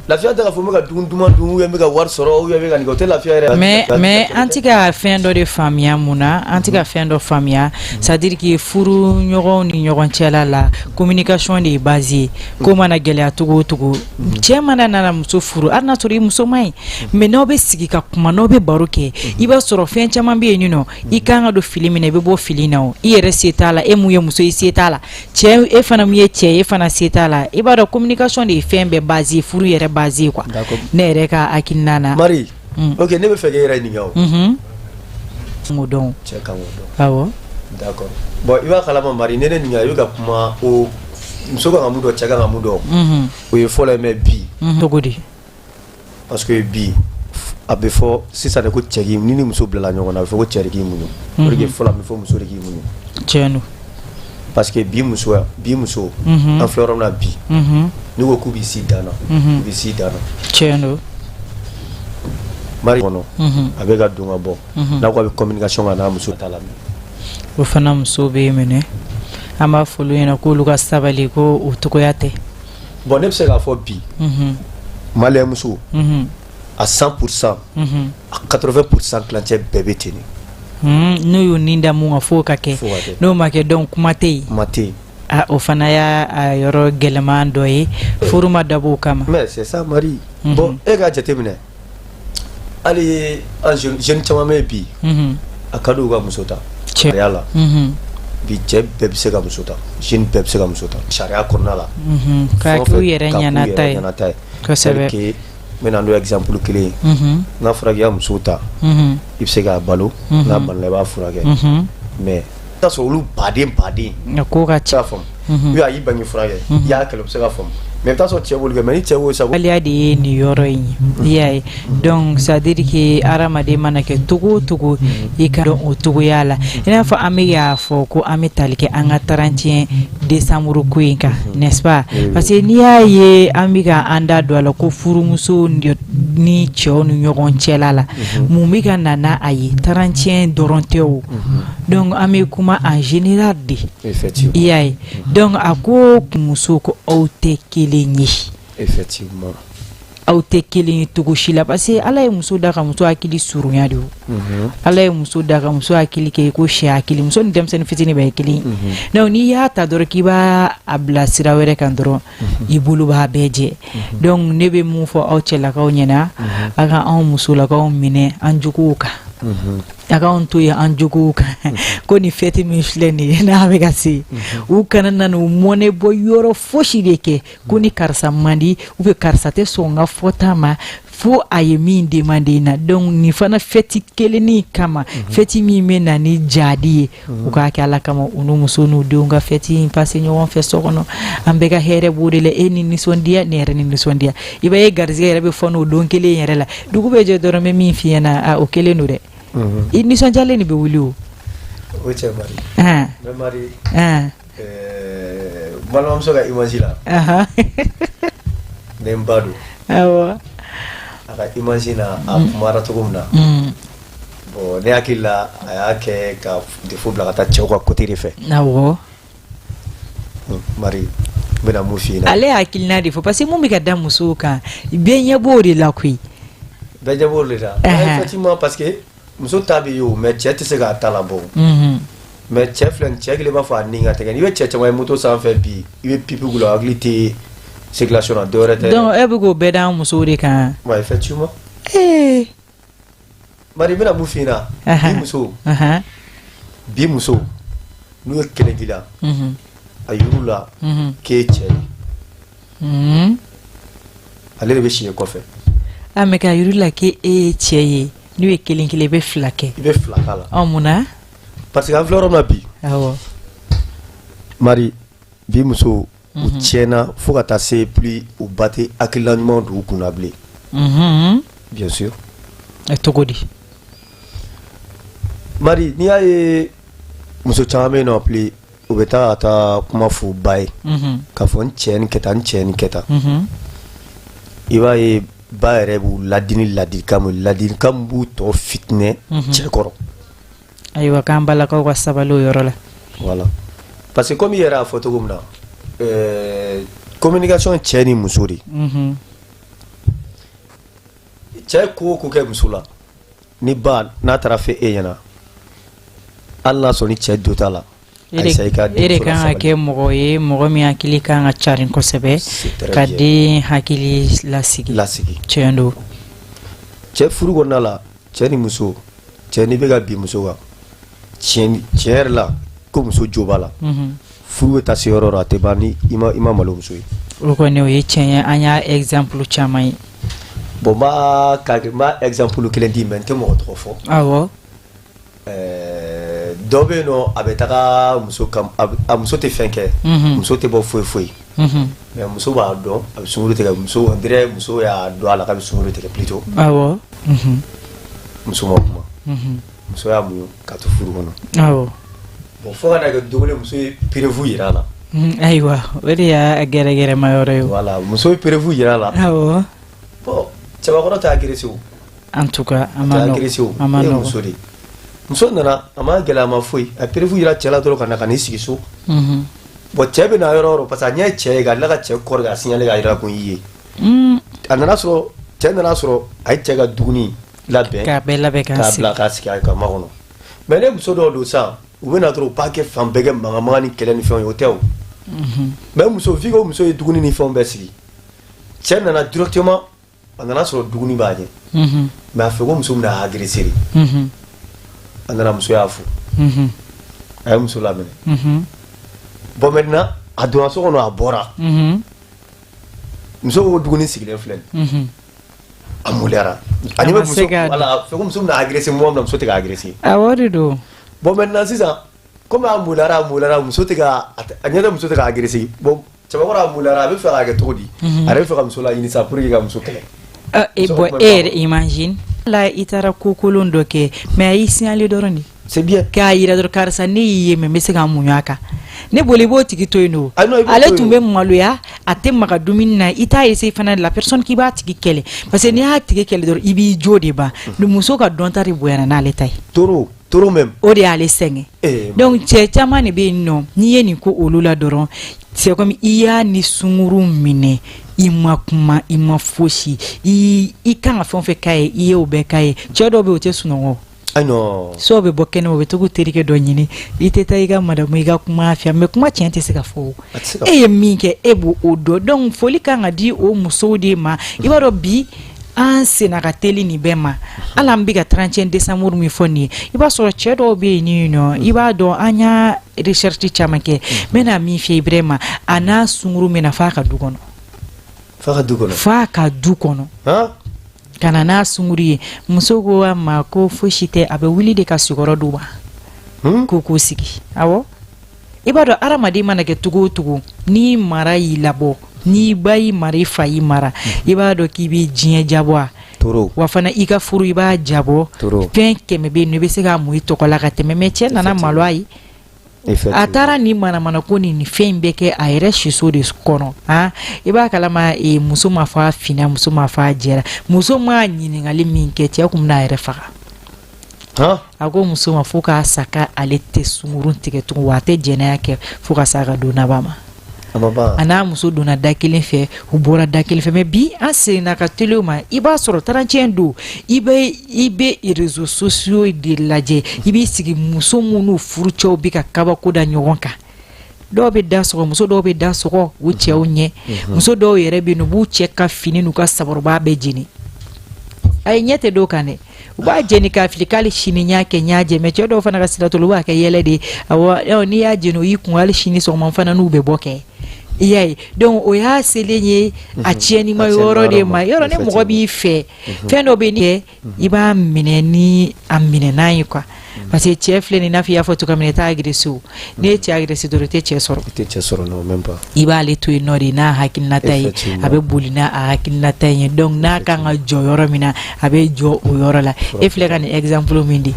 S3: Lafiya tɛ k'a fɔ n bɛ ka dumuni duman dun ou bien n bɛ ka wari sɔrɔ ou bien n bɛ ka nin kɛ, o tɛ lafiya yɛrɛ.
S1: Mais an tɛ ka fɛn dɔ de faamuya mun na, an tɛ ka fɛn dɔ faamuya, c'est à dire que furu ɲɔgɔnw ni ɲɔgɔn cɛla la, communication de ye base ye. Ko mana gɛlɛya cogo o cogo, cɛ mana nana muso furu, hali n'a sɔrɔ i muso man ɲi, mais n'aw bɛ sigi ka kuma, n'aw bɛ baro kɛ, i b'a sɔrɔ fɛn caman bɛ yen nɔ, i kan ka don fili min na, i bɛ bɔ fili na. O i yɛrɛ se t'a la, e mun ye muso ye, se t'a la, cɛ e fana mun ye cɛ ye, e fana se t'a la. I b'a dɔn, communication de ye fɛn bɛɛ base ye, furu yɛrɛ base ye quoi. Ne yɛrɛ ka hakilina na.
S3: Mari, ok, ne bɛ fɛ k'e yɛrɛ ɲininka o.
S1: K'o dɔn.
S3: Cɛ kan k'o dɔn.
S1: Awɔ.
S3: D'accord, bon, i b'a kalama Mari, ne ɲininka, i bɛ ka kuma o muso kan ka mun dɔn, cɛ kan ka mun dɔn, o ye fɔlɔ ye, mais bi.
S1: Cogo di?
S3: Parce que bi, a bɛ fɔ sisan de ko cɛ k'i ni muso bilala ɲɔgɔn na, a bɛ fɔ ko cɛ de k'i muɲu. O de fɔlɔ, a bɛ fɔ muso de k'i muɲu.
S1: Tiɲɛ don.
S3: Parce que bi musoya, bi muso, an filɛ yɔrɔ min na bi, n'u ko k'u b'i si dan na, u bɛ si dan na.
S1: Tiɲɛ don.
S3: Mari kɔnɔ, a bɛ ka don ka bɔ, n'a ko a bɛ communication kɛ n'a muso t'a lamɛn.
S1: O fana muso bɛ minɛ, an b'a fɔ olu ɲɛna k'olu ka sabali, ko o cogoya tɛ.
S3: Bon, ne bɛ se k'a fɔ bi, malien muso, à 100%, à 80%, tilancɛ bɛɛ bɛ ten de.
S1: N'o y'u nin da mun kan, f'o ka kɛ, n'o ma kɛ, donc kuma tɛ yen.
S3: Kuma tɛ yen.
S1: A o fana y'a a yɔrɔ gɛlɛman dɔ ye, furu ma dabɔ o kama.
S3: Mais c'est ça, Marie. Bon, e k'a jateminɛ, hali an jeune caman bɛ yen bi, a ka di u ka muso ta sariya la. Bi, cɛ bɛɛ bɛ se ka muso ta, jeune bɛɛ bɛ se ka muso ta sariya kɔnɔna la.
S1: K'a k'u yɛrɛ ɲɛnata ye.
S3: Kosɛbɛ. N bɛ na n'o exemple kelen ye. N'a fɔra k'i ka muso ta, i bɛ se k'a balo, n'a banana, i b'a furakɛ, mais i bɛ t'a sɔrɔ olu baden baden.
S1: Ko ka
S3: ca. Faamu, ou a y'i ban k'i furakɛ, i y'a kɛlɛ, o bɛ se ka faamu, mais i bɛ t'a sɔrɔ cɛ b'olu kɛ, mais ni cɛ b'o sa.
S1: Waleya de ye nin yɔrɔ in ye, i y'a ye. Donc c'est à dire que hadamaden mana kɛ togo o togo, i ka dɔn o togoya la. I n'a fɔ an bɛ k'a fɔ ko an bɛ tali kɛ an ka 31 décembre ko in kan, n'est-ce pas? Parce que n'i y'a ye an bɛ ka an da don a la ko furumuso ni cɛw ni ɲɔgɔn cɛla la, mun bɛ ka na n'a ye? 31 dɔrɔn tɛ o. Donc an bɛ kuma en général de, i y'a ye. Donc a ko muso ko aw tɛ kelen ye. Aw tɛ kelen ye cogo si la, parce que Ala ye muso da ka muso hakili surunya de. O Ala ye muso da ka muso hakili kɛ ko sɛ hakili. Muso ni denmisɛnnin fitinin bɛɛ ye kelen ye. Donc n'i y'a ta dɔrɔn k'i b'a a bila sira wɛrɛ kan dɔrɔn, i bolo b'a bɛɛ jɛ. Donc ne bɛ mun fɔ aw cɛlakaw ɲɛna? A ka anw musolakaw minɛ an juguw kan, a k'anw to yen an juguw kan. Ko nin fête min filɛ nin ye, n'a bɛ ka se, u kana na n'u mɔnɛ bɔ yɔrɔ fosi de kɛ ko ni karisa man di ou bien karisa tɛ sɔn n ka fɔta ma, fo a ye min demande na. Donc nin fana fête kelennin kama, fête min bɛ na ni jadi ye, u k'a kɛ Ala kama, u n'u muso n'u denw ka fête in passer ɲɔgɔn fɛ so kɔnɔ. An bɛɛ ka hɛrɛ b'o de la, e ni nisɔndiya, ne yɛrɛ ni nisɔndiya. I b'a ye, garisɛgɛ yɛrɛ bɛ fɔ n'o don kelen yɛrɛ la. Dugu bɛ jɛ dɔrɔn, bɛ min f'i ɲɛna, a o kelen don dɛ, i nisɔndiyalen de bɛ wuli o.
S3: O cɛ Mari, mais Mari, balimamuso ka image la, ne n ba don. A ka image na, a kumara cogo min na, bon, ne hakili la, a y'a kɛ ka défaut bila ka taa cɛw ka côté de fɛ. Mari, n bɛna mun f'i ɲɛna?
S1: Ale hakilina de fɔ, parce que mun bɛ ka da musow kan, bɛɛ ɲɛ b'o de la koyi.
S3: Bɛɛ ɲɛ b'o de la, effectivement, parce que muso ta bɛ yen o, mais cɛ tɛ se k'a ta labɔ. Mais cɛ filɛ nin, cɛ kelen b'a fɔ a ni ka tɛgɛ. N'i bɛ cɛ caman ye moto sanfɛ bi, i bɛ pipe k'u la, hakili tɛ circulation na, dɔwɛrɛ tɛ.
S1: Donc e bɛ k'o bɛɛ da musow de kan?
S3: Ouais, effectivement. Mari, n bɛna mun f'i ɲɛna? Bi muso, bi muso, n'u ye kɛlɛ k'i la, a yir'u la k'e ye cɛ ye, ale de bɛ si kɔfɛ.
S1: A mais k'a yir'u la k'e ye cɛ ye, n'u ye kelen kelen, i bɛ fila kɛ.
S3: I bɛ fila k'a la.
S1: Ɔ, mun na?
S3: Parce que an filɛ yɔrɔ min na bi, Mari, bi muso, u tiɲɛna fo ka taa se plus u ba tɛ hakilina ɲuman don u kunna bilen. Bien sûr.
S1: Cogo di?
S3: Mari, n'i y'a ye muso caman bɛ yen nɔ plus, u bɛ taa ka taa kuma f'u ba ye k'a fɔ n cɛ nin kɛ tan, n cɛ nin kɛ tan, i b'a ye ba yɛrɛ b'u ladi ni ladilikan min, ladilikan min b'u tɔ fitinɛ cɛ kɔrɔ.
S1: Ayiwa, k'an balakaw ka sabali o yɔrɔ la.
S3: Voilà, parce que comme i yɛrɛ y'a fɔ cogo min na. Communication cɛ ni muso de. Cɛ ko o ko kɛ muso la, ni ba n'a taara fɛ e ɲɛna, hali n'a sɔrɔ ni cɛ jo t'a la.
S1: E de kan ka kɛ mɔgɔ ye, mɔgɔ min hakili kan ka carin kosɛbɛ ka den hakili lasigi.
S3: Lasigi.
S1: Tiɲɛ don.
S3: Cɛ, furu kɔnɔna la, cɛ ni muso, cɛ n'i bɛ ka bin muso kan, tiɲɛ yɛrɛ la, ko muso jo b'a la, furu bɛ taa se yɔrɔ a tɛ ban ni i ma malo muso ye.
S1: O kɔni, o ye tiɲɛ ye. An y'a exemple caman ye.
S3: Bon, n b'a ka n b'a exemple kelen d'i ma, n tɛ mɔgɔ tɔgɔ fɔ. Dɔ bɛ yen nɔ, a bɛ taga muso, a muso tɛ fɛn kɛ, muso tɛ bɔ foyi foyi, mais muso b'a dɔn a bɛ sunkuru tigɛ. Muso, on dirait muso y'a dɔn a la k'a bɛ sunkuru tigɛ plutôt. Muso ma kuma, muso y'a muɲu ka to furu kɔnɔ. Bon, fo ka na kɛ don kelen, muso ye preuve yira a la.
S1: Ayiwa, o de y'a gɛrɛgɛrɛma yɔrɔ ye.
S3: Voilà, muso ye preuve yira a la. Bon, cɛbakɔrɔ tɛ agressé o.
S1: En tout cas, a ma
S3: nɔgɔn, agressé o. A ma nɔgɔn. Muso de, muso nana, a ma gɛlɛya, a ma foyi, a preuve yira cɛ la dɔrɔn ka na ka n'i sigi so. Bon, cɛ bɛ na yɔrɔ o yɔrɔ, parce que a ɲɛ ye cɛ ye, ka tila ka cɛ kɔrɔ k'a signaler k'a yira ko n y'i ye. A nana sɔrɔ, cɛ nana sɔrɔ a ye cɛ ka dumuni labɛn.
S1: K'a bɛɛ labɛn
S3: k'a sigi, k'a bila k'a sigi a ka makɔnɔ. Mais ne muso dɔw don sisan, u bɛ na dɔrɔn, u b'a kɛ fan bɛɛ kɛ mankan ni kɛlɛ ni fɛnw ye, o tɛ o. Mais muso, vu que muso ye dumuni ni fɛnw bɛɛ sigi, cɛ nana directement, a nana sɔrɔ dumuni b'a ɲɛ, mais a fɛ ko muso bɛna agresser de. A nana, muso y'a fo, a ye muso laminɛ. Bon, maintenant a donna so kɔnɔ, a bɔra, muso ko dumuni sigilen filɛ nin, a maloyara, a ɲɛ bɛ muso, voilà, a fɛ ko muso bɛna agresser moment min na, muso tɛ ka agresser.
S1: Awɔ, de don.
S3: Bon, maintenant sisan, komi a maloyara, a maloyara, muso tɛ ka, a ɲɛ tɛ muso tɛ ka agresser. Bon, cɛbakɔrɔ a maloyara, a bɛ fɛ k'a kɛ cogo di? A yɛrɛ bɛ fɛ ka muso laɲini sa pour que ka muso kɛlɛ.
S1: Et bon, e yɛrɛ, imagine la, i taara ko kolon dɔ kɛ, mais a y'i signaler dɔrɔn de.
S3: C'est bien.
S1: K'a yira dɔrɔn, karisa, ne y'i ye, mais n bɛ se ka muɲu a kan. Ne bolo, i b'o tigi to yen nɔ. Ale tun bɛ maloya, a tɛ maga dumuni na. I t'a essayer fana la personne k'i b'a tigi kɛlɛ, parce que n'i y'a tigi kɛlɛ dɔrɔn, i b'i jo de ban. Muso ka dɔnta de bonyana n'ale ta ye.
S3: Trop, trop même.
S1: O de y'ale sɛgɛn. Donc cɛ caman de bɛ yen nɔ, n'i ye nin ko olu la dɔrɔn, c'est comme i y'a ni sunguru minɛ, i ma kuma, i ma fosi, i kan ka fɛn o fɛn k'a ye, i y'o bɛɛ k'a ye. Cɛ dɔw bɛ yen, o tɛ sunɔgɔ. So bɛ bɔ kɛnɛ, u bɛ to k'u terikɛ dɔ ɲini, i tɛ taa i ka madamu, i ka kuma fɛ, mais kuma tiɲɛ tɛ se ka fɔ. E ye min kɛ, e b'o o dɔn. Donc foli kan ka di o musow de ma. I b'a dɔn, bi an senna ka teli nin bɛɛ ma. Hali an bɛ ka 31 décembre min fɔ nin ye, i b'a sɔrɔ cɛ dɔw bɛ yen nɔ, i b'a dɔn, an y'a recherche caman kɛ, n bɛna min f'i ye, Ibrahima, a n'a sunkuru min na f'a ka du kɔnɔ.
S3: F'a ka du kɔnɔ.
S1: F'a ka du kɔnɔ ka na n'a sunkuru ye. Muso ko a ma ko fosi tɛ, a bɛ wuli de ka sukɔrɔ d'u ma k'u k'u sigi. Awɔ, i b'a dɔn, hadamaden mana kɛ cogo o cogo, ni mara y'i labɔ, n'i ba y'i mara, i fa y'i mara, i b'a dɔn k'i bɛ diɲɛ jabɔ. Wa fana, i ka furu, i b'a jabɔ. Fɛn kɛmɛ bɛ yen nɔ, i bɛ se k'a mun i tɔgɔ la ka tɛmɛ. Mais cɛ nana malo a ye, a taara nin manamana ko ni nin fɛn in bɛɛ kɛ a yɛrɛ siso de kɔnɔ. Han, i b'a kalama, muso ma fɔ a finna, muso ma fɔ a jɛra, muso ma ɲininkali min kɛ, cɛ kun bɛna a yɛrɛ faga. A ko muso ma fo k'a sa ale tɛ sunkurun tigɛ tugun, wa a tɛ jɛnɛya kɛ fo ka s'a ka don laban ma. A n'a muso donna da kelen fɛ, u bɔra da kelen fɛ. Mais bi, an seginna ka teli o ma. I b'a sɔrɔ 31 don, i bɛ réseaux sociaux de lajɛ, i b'i sigi, muso minnu furucɛw bɛ ka kabako da ɲɔgɔn kan. Dɔw bɛ da sɔgɔ, muso dɔw bɛ da sɔgɔ u cɛw ɲɛ. Muso dɔw yɛrɛ bɛ yen, u b'u cɛ ka fini n'u ka sabaraw bɛɛ jeni. A ye ɲɛ tɛ dɔw kan dɛ, u b'a jeni k'a fili k'ale sini n y'a kɛ, n y'a jɛ. Mais cɛ dɔw fana ka sira t'o la, u b'a kɛ yɛlɛ de ye. Awɔ, n'i y'a jeni, o y'i kun, hali sini sɔgɔma fana n'u bɛ bɔ kɛ, i y'a ye. Donc o y'a selen ye a tiɲɛnima yɔrɔ de ma. Yɔrɔ ni mɔgɔ b'i fɛ, fɛn dɔ bɛ kɛ, i b'a minɛ ni a minɛnan ye quoi, parce que cɛ filɛ nin, i n'a fɔ i y'a fɔ cogoya min na, i t'a agressé. O n'i ye cɛ agressé dɔrɔn, i tɛ cɛ sɔrɔ.
S3: I tɛ cɛ sɔrɔ, non, même pas.
S1: I b'ale to yen nɔ de n'a hakilinata ye, a bɛ boli n'a a hakilinata ye. Donc n'a kan ka jɔ yɔrɔ min na, a bɛ jɔ o yɔrɔ la. E filɛ ka nin exemple min di,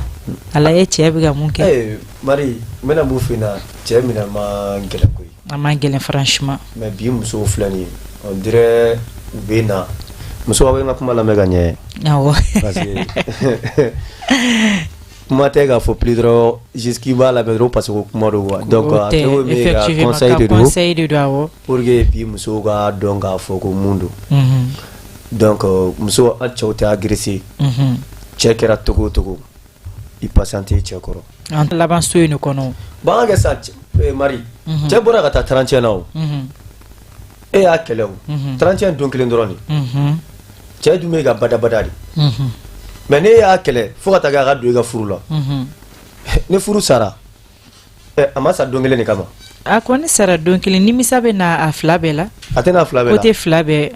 S1: ala ye, cɛ bɛ ka mun kɛ?
S3: Mari, n bɛna mun f'i ɲɛna, cɛ minɛ man gɛlɛn koyi.
S1: A man gɛlɛn, franchement.
S3: Mais bi musow filɛ nin ye, on dirait u bɛ na, muso, aw bɛ n ka kuma lamɛn ka ɲɛ. Parce que Kuma tɛ k'a fɔ plus dɔrɔn jusqu'i b'a lamɛn dɔrɔn parce que ko kuma don quoi. Donc a kɛ kun ye ka conseil de don.
S1: Conseil de don, awɔ.
S3: Pour que bi musow ka dɔn k'a fɔ ko mun don. Donc muso, an cɛw tɛ agresser. Cɛ kɛra togo o togo, i patienter cɛ kɔrɔ.
S1: An laban so in de kɔnɔ.
S3: Bon, an ka kɛ sisan, Mari, cɛ bɔra ka taa 31 na o. E y'a kɛlɛ o. 31 don kelen dɔrɔn de. Cɛ dun bɛ ka badabada de. Mais ne y'a kɛlɛ fo ka taa kɛ a ka don i ka furu la. Ni furu sara, a ma sa don kelen de kama.
S1: A kɔni sara don kelen, nimisa bɛ na a fila bɛɛ la.
S3: A tɛna fila bɛɛ la.
S1: Côté fila bɛɛ.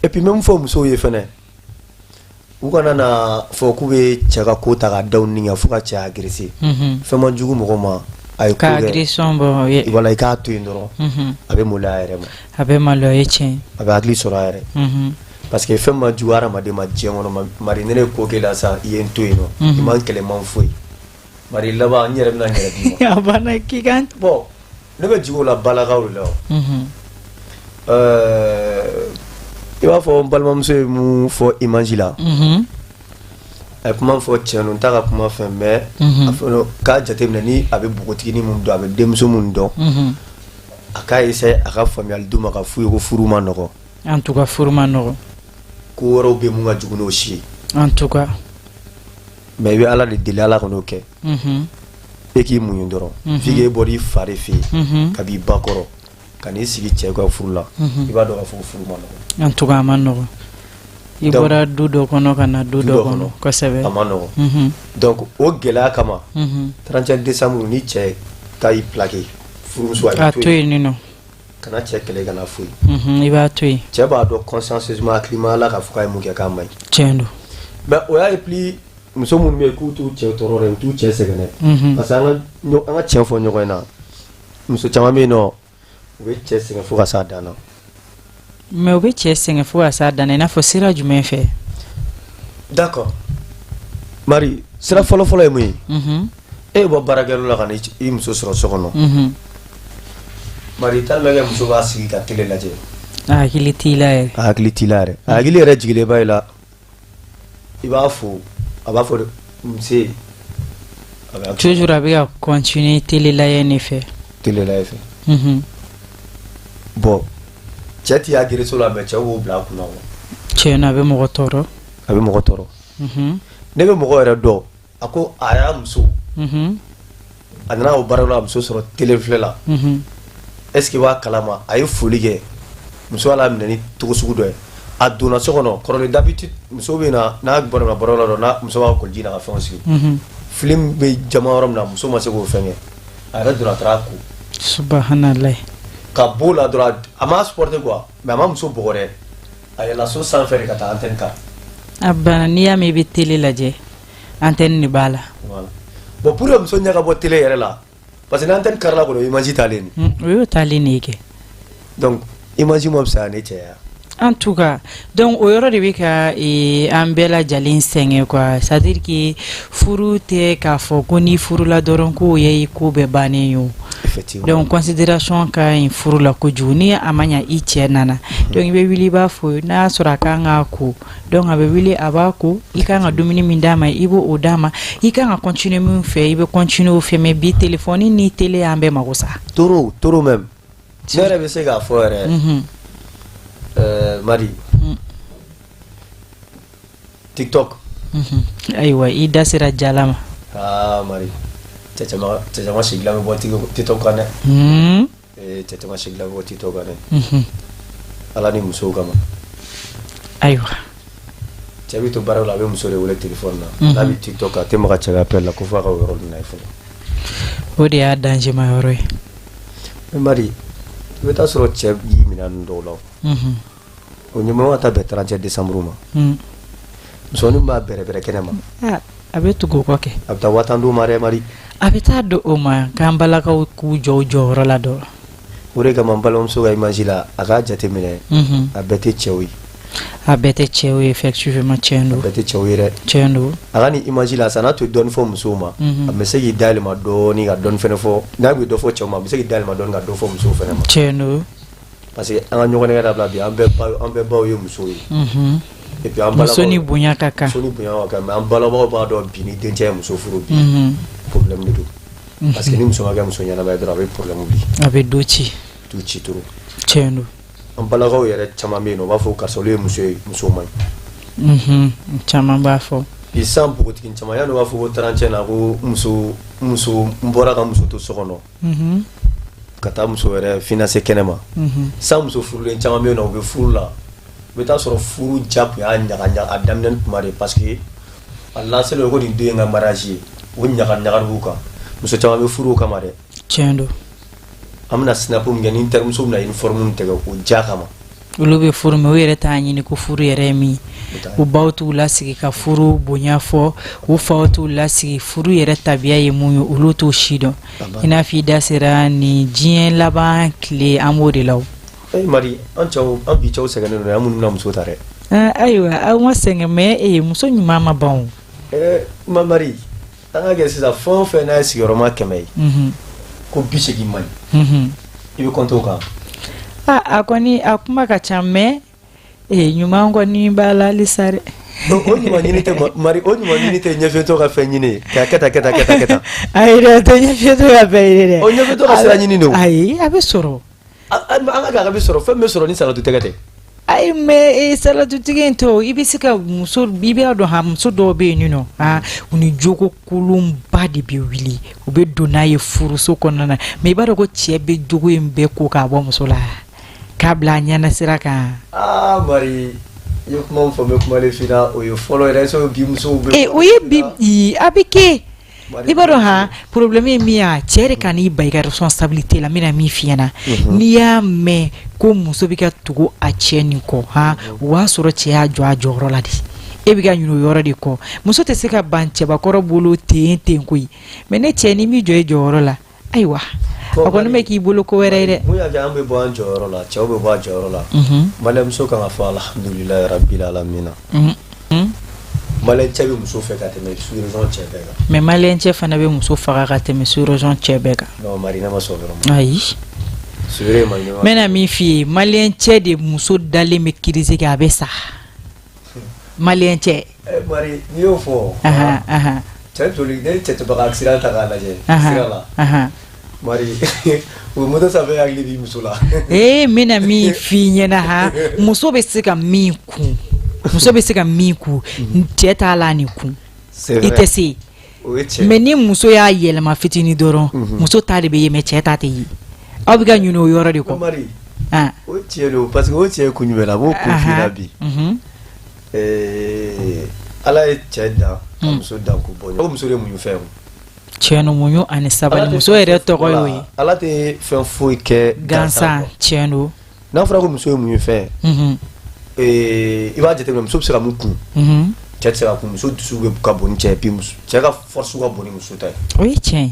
S3: Et puis n bɛ mun fɔ musow ye fɛnɛ, u kana na fɔ k'u bɛ cɛ ka ko ta k'a da u ni kan fo ka cɛ agresser. Fɛn man jugu mɔgɔ ma, a ye ko
S1: ka
S3: kɛ.
S1: Agression bɔ ye.
S3: Voilà, i k'a to yen dɔrɔn. A bɛ maloya a yɛrɛ ma.
S1: A bɛ maloya, ye tiɲɛ.
S3: A bɛ hakili sɔrɔ a yɛrɛ. Parce que fɛn ma jugu hadamaden ma diɲɛ kɔnɔ, Mari, ne ye ko k'e la sa, i ye n to yen nɔ. I ma n kɛlɛ, man foyi. Mari, laban n yɛrɛ bɛna n yɛrɛ d'i
S1: ma. A banna k'i kan.
S3: Bon, ne bɛ jigin o la balakaw de la o. I b'a fɔ n balimamuso ye mun fɔ image la. A ye kuma fɔ, tiɲɛ don, n t'a ka kuma fɛn, mais a fɔ k'a jateminɛ ni a bɛ npogotiginin mun dɔn, a bɛ denmuso mun dɔn. A k'a essayer a ka faamuyali d'u ma ka f'u ye ko furu ma nɔgɔn.
S1: En tout cas, furu ma nɔgɔn.
S3: Ko wɛrɛw bɛ mun ka jugu n'o si ye.
S1: En tout cas.
S3: Mais i bɛ Ala de deli, Ala kan'o kɛ. E k'i muɲu dɔrɔn. F'i k'e bɔra i fa de fɛ yen, ka b'i ba kɔrɔ, ka n'i sigi cɛ ka furu la. I b'a dɔn k'a fɔ ko furu ma nɔgɔn.
S1: En tout cas, a ma nɔgɔn. I bɔra du dɔ kɔnɔ ka na du dɔ kɔnɔ, kosɛbɛ.
S3: A ma nɔgɔn. Donc o gɛlɛya kama, 31 décembre, ni cɛ ta y'i plaqué, furumuso
S1: a
S3: bɛ
S1: to yen nɔ.
S3: Kana cɛ kɛlɛ, kana foyi.
S1: I b'a to yen.
S3: Cɛ b'a dɔn consciencieusement, hakilima la, k'a fɔ k'a ye mun kɛ k'a man ɲi.
S1: Tiɲɛ don.
S3: Mais o y'a ye plus muso minnu bɛ yen k'u t'u cɛ tɔɔrɔ dɛ, u t'u cɛ sɛgɛn dɛ. Parce que an ka tiɲɛ fɔ ɲɔgɔn ɲɛna, muso caman bɛ yen nɔ, u bɛ cɛ sɛgɛn fo ka s'a dan na.
S1: Mais u bɛ cɛ sɛgɛn fo ka s'a dan na, i n'a fɔ sira jumɛn fɛ?
S3: D'accord, Mari, sira fɔlɔ-fɔlɔ ye mun ye? E bɔ baarakɛyɔrɔ la ka na i muso sɔrɔ so kɔnɔ. Mari, tellement que muso b'a sigi ka télé lajɛ.
S1: A hakili t'i la yɛrɛ.
S3: A hakili t'i la yɛrɛ. A hakili yɛrɛ jigilen b'a la. I b'a fo, a b'a fɔ de nse.
S1: Toujours a bɛ ka continuer télé lajɛ ne fɛ.
S3: Télé lajɛ fɛ. Bon, cɛ t'i agresser o la, mais cɛ b'o bila a kunna.
S1: Tiɲɛ na, a bɛ mɔgɔ tɔɔrɔ.
S3: A bɛ mɔgɔ tɔɔrɔ. Ne bɛ mɔgɔ yɛrɛ dɔn, a ko a y'a muso. A nana o baara la, a muso sɔrɔ télé filɛ la. Est ce que i b'a kalama, a ye foli kɛ, muso y'a laminɛ ni togo sugu dɔ ye. A donna so kɔnɔ, kɔrɔlen, d'habitude muso bɛ na, n'a bɔra baara la dɔrɔn, n'a muso b'a koliji n'a ka fɛnw sigi. Film bɛ jama yɔrɔ min na, muso ma se k'o fɛn kɛ. A yɛrɛ donna, a taara a ko.
S1: Subahanallahi.
S3: Ka b'o la dɔrɔn, a m'a supporter quoi, mais a ma muso bugɔ dɛ. A yɛlɛla so sanfɛ de ka taa antenne kan.
S1: A banna, n'i y'a mɛn i bɛ télé lajɛ, antenne de b'a la.
S3: Voilà. Bon, pour que muso ɲɛ ka bɔ télé yɛrɛ la, parce que ni antenne karila kɔnɔ, image t'ale ni.
S1: O y'o taalen de ye kɛ.
S3: Donc image ma fisaya ne cɛ ya.
S1: En tout cas, donc o yɔrɔ de bɛ ka an bɛɛ lajɛlen sɛgɛn quoi. C'est à dire que furu tɛ k'a fɔ ko n'i furula dɔrɔn k'o ye ko bɛɛ bannen ye o.
S3: Effectivement.
S1: Donc considération ka ɲi furu la kojugu. Ni a ma ɲa, i cɛ nana, donc i bɛ wuli, i b'a fɔ n'a y'a sɔrɔ a kan k'a ko, donc a bɛ wuli, a b'a ko. I kan ka dumuni min d'a ma, i b'o o d'a ma. I kan ka continuer min fɛ, i bɛ continuer o fɛ. Mais bi, téléphone ni télé y'an bɛɛ mago sa.
S3: Trop, trop même. Ne yɛrɛ bɛ se k'a fɔ yɛrɛ. Mari. TikTok.
S1: Ayiwa, i da sera jala ma.
S3: Aa Mari, cɛ caman, cɛ caman sigilan bɛ bɔ TikTok kan dɛ. Ee, cɛ caman sigilan bɛ bɔ TikTok kan dɛ. Ala ni musow kama.
S1: Ayiwa.
S3: Cɛ bɛ to baara la, a bɛ muso de wele téléphone na. N'a bɛ TikTok kan, a tɛ maga cɛ ka appel la ko f'a ka o yɔrɔ ninnu na ye fɔlɔ.
S1: O de y'a danger ma yɔrɔ ye.
S3: Mais Mari, i bɛ taa sɔrɔ cɛ y'i minɛ ninnu dɔw la o. O ɲɛmɔgɔ ka taa bɛn 31 décembre ma. Musomanin b'a bɛrɛbɛrɛ kɛnɛ ma.
S1: Ah, a bɛ tugu o kɔ kɛ.
S3: A bɛ taa 10 000 d'o ma dɛ, Mari.
S1: A bɛ taa don o ma, k'an balakaw k'u jɔ u jɔyɔrɔ la dɔrɔn.
S3: O de kama n balimamuso ka image la, a k'a jateminɛ. A bɛɛ tɛ cɛw ye.
S1: A bɛɛ tɛ cɛw ye, effectivement, tiɲɛ
S3: A
S1: don.
S3: bɛɛ tɛ cɛw ye dɛ.
S1: Tiɲɛ don.
S3: A ka nin image la sa, n'a tun ye dɔɔni fɔ musow ma, a bɛ se k'i dayɛlɛma dɔɔni ka dɔɔni fɛnɛ fɔ. N'a tun ye dɔ fɔ cɛw ma, a bɛ se k'i dayɛlɛma dɔɔni ka dɔ fɔ musow fɛnɛ ma.
S1: Tiɲɛ don.
S3: Parce que an ka ɲɔgɔn nɛgɛ dabila bi, an bɛɛ baw ye musow ye. Et puis an
S1: Muso ni bonya ka kan.
S3: Muso ni bonya ka kan, mais an balakaw b'a dɔn bi, ni dencɛ ye muso furu bi, problème de don, parce que ni muso ma kɛ muso ɲɛnama ye dɔrɔn, a bɛ problème wuli.
S1: A bɛ du ci.
S3: Du ci trop.
S1: Tiɲɛ don.
S3: An balakaw yɛrɛ caman bɛ yen nɔ, u b'a fɔ karisa, olu ye muso ye, muso man
S1: ɲi. Caman b'a fɔ.
S3: Bi sisan, npogotigi caman yanni u b'a fɔ ko 31 na, ko muso muso, n bɔra ka muso to so kɔnɔ ka taa muso wɛrɛ financer kɛnɛ ma. Sisan, muso furulen caman bɛ yen nɔ, u bɛ furu la, u bɛ taa sɔrɔ furu ja tun y'a ɲaga ɲaga a daminɛ tuma de, parce que a lancé ko nin den ka mariage ye, o ɲaga ɲaga b'u kan. Muso caman bɛ furu o kama dɛ.
S1: Tiɲɛ don.
S3: An bɛna snap min kɛ ni terimuso bɛna uniforme tigɛ o ja kama.
S1: Olu bɛ furu, mais u yɛrɛ t'a ɲini ko furu yɛrɛ ye min ye. U baw t'u lasigi ka furu bonya fɔ, u faw t'u lasigi furu yɛrɛ tabiya ye mun ye, olu t'o si dɔn. I n'a fɔ i da sera nin diɲɛ laban tile, an b'o de la o.
S3: Eh Mari, an cɛw, an bi cɛw sɛgɛnnen don, an minnu bɛna muso ta dɛ.
S1: Ayiwa, aw ma sɛgɛn, mais muso ɲuman ma ban o.
S3: Ma Mari, an ka kɛ sisan, fɛn o fɛn n'a ye sigiyɔrɔma 100 ye, ko 80 man ɲi, i bɛ compter o kan.
S1: A kɔni, a kuma ka ca, mais ɲuman kɔni b'a la halisa dɛ.
S3: O ɲuman ɲini tɛ, Mari, o ɲuman ɲini tɛ ɲɛfiyetɔ ka fɛn ɲini ye k'a kɛ tan, kɛ tan, kɛ tan, kɛ tan.
S1: Ayi dɛ, o tɛ ɲɛfiyetɔ ka fɛn ɲini dɛ.
S3: O ɲɛfiyetɔ ka sira ɲini de o.
S1: Ayi, a bɛ sɔrɔ.
S3: An ka kɛ, a bɛ sɔrɔ, fɛn bɛ sɔrɔ ni salatu tɛgɛ tɛ.
S1: Ayi, mais salatutigi in tɛ, i bɛ se ka muso, i b'a dɔn ha, muso dɔw bɛ yen nɔ, ha, u ni jogo kolonba de bɛ wuli, u bɛ don n'a ye furuso kɔnɔna na, mais i b'a dɔn ko cɛ bɛ jogo in bɛɛ ko k'a bɔ muso la k'a bila a ɲɛna sira kan.
S3: Aa Mari, i ye kuma min fɔ, n bɛ kuma de f'i ɲɛna, o ye fɔlɔ yɛrɛ so, bi musow bɛ.
S1: Ee, o ye bi, a bɛ kɛ, i b'a dɔn ha, problème ye min ye, a cɛ de ka n'i ban i ka responsabilité la. N bɛna min f'i ɲɛna, n'i y'a mɛn ko muso bɛ ka tugu a cɛ nin kɔ ha, o b'a sɔrɔ cɛ y'a jɔ a jɔyɔrɔ la de, e bɛ ka ɲinɛ o yɔrɔ de kɔ. Muso tɛ se ka ban cɛbakɔrɔ bolo ten ten koyi, mais ne cɛ, n'i m'i jɔ i jɔyɔrɔ la, ayiwa, a kɔni bɛ k'i bolo ko wɛrɛ ye dɛ.
S3: Mun y'a kɛ an bɛ bɔ an jɔyɔrɔ la, cɛw bɛ bɔ a jɔyɔrɔ la? Malimuso kan ka fɔ alhamdulilayi rabbil alamina. Malien cɛ bɛ muso fɛ ka tɛmɛ sous-région cɛ bɛɛ kan.
S1: Mais malien cɛ fana bɛ muso faga ka tɛmɛ sous-région cɛ bɛɛ kan.
S3: Non Mari, ne ma sɔn o yɔrɔ ma.
S1: Ayi.
S3: Sous Mali.
S1: N bɛna min f'i ye, malien cɛ de muso dalen bɛ crise kɛ, a bɛ sa, malien cɛ.
S3: Mari, n'i y'o fɔ, cɛ joli ne cɛ tɛ ka accident ta k'a lajɛ sira la, Mari, o moto sanfɛ hakili b'i muso la.
S1: Ee, n bɛna min f'i ɲɛna ha, muso bɛ se ka min kun, muso bɛ se ka min kun, cɛ t'a la nin kun, i tɛ se. Mais ni muso y'a yɛlɛma fitinin dɔrɔn, muso ta de bɛ ye, mais cɛ ta tɛ ye. Aw bɛ ka ɲinɛ o yɔrɔ de kɔ.
S3: Mari, o tiɲɛ don, parce que o tiɲɛ kun jumɛn na, a b'o kun f'i ɲɛna bi. Ala ye cɛ dan ka muso dan k'u bɔ ɲɔgɔn, ko muso de ye muɲu fɛn ye.
S1: Tiɲɛ don, muɲu ani sabali, muso yɛrɛ tɔgɔ y'o ye.
S3: Ala tɛ fɛn foyi kɛ
S1: gansan. Tiɲɛ don.
S3: N'a fɔra ko muso ye muɲu fɛn, i b'a jateminɛ, muso bɛ se ka mun kun, cɛ tɛ se ka kun. Muso dusu bɛ ka bon ni cɛ ye, puis cɛ ka force ka bon ni muso ta ye.
S1: O ye tiɲɛ ye.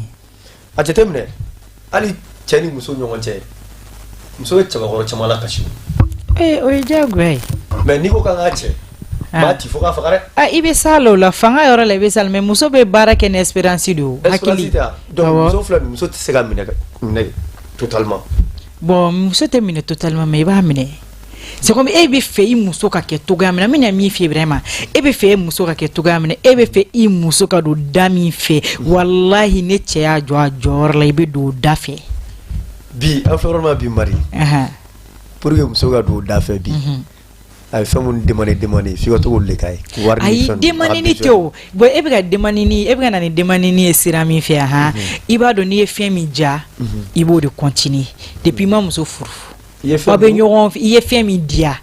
S3: A jateminɛ, hali cɛ ni muso ɲɔgɔn cɛ, muso bɛ cɛbakɔrɔ caman la kasi.
S1: Ee, o ye diyagoya ye.
S3: Mais n'i ko k'an k'a cɛ, b'a ci fo k'a faga dɛ.
S1: Ah, i bɛ s'a la, o la fanga yɔrɔ la, i bɛ s'a la, mais muso bɛ baara kɛ ni espérance de ye o.
S3: Hakili tɛ. Donc muso filɛ nin, muso tɛ se ka minɛ minɛ totalement.
S1: Bon, muso tɛ minɛ totalement, mais i b'a minɛ. C'est comme e bɛ fɛ i muso ka kɛ cogoya min na, n bɛna min f'i ye vraiment, e bɛ fɛ e muso ka kɛ cogoya min na, e bɛ fɛ i muso ka don da min fɛ, walahi, ne cɛ y'a jɔ a jɔyɔrɔ la, i bɛ don o da fɛ.
S3: Bi, an filɛ yɔrɔ min na bi Mari, pour que muso ka don o da fɛ bi, a ye fɛn minnu demandé, f'i ka to k'olu de k'a ye.
S1: Wari. Ayi, demandé tɛ o. Bon, e bɛ ka demandé, e bɛ ka na ni demandé ye sira min fɛ han, i b'a dɔn n'i ye fɛn min diya, i b'o de continuer depuis i ma muso furu. Aw bɛ ɲɔgɔn, i ye fɛn min diya,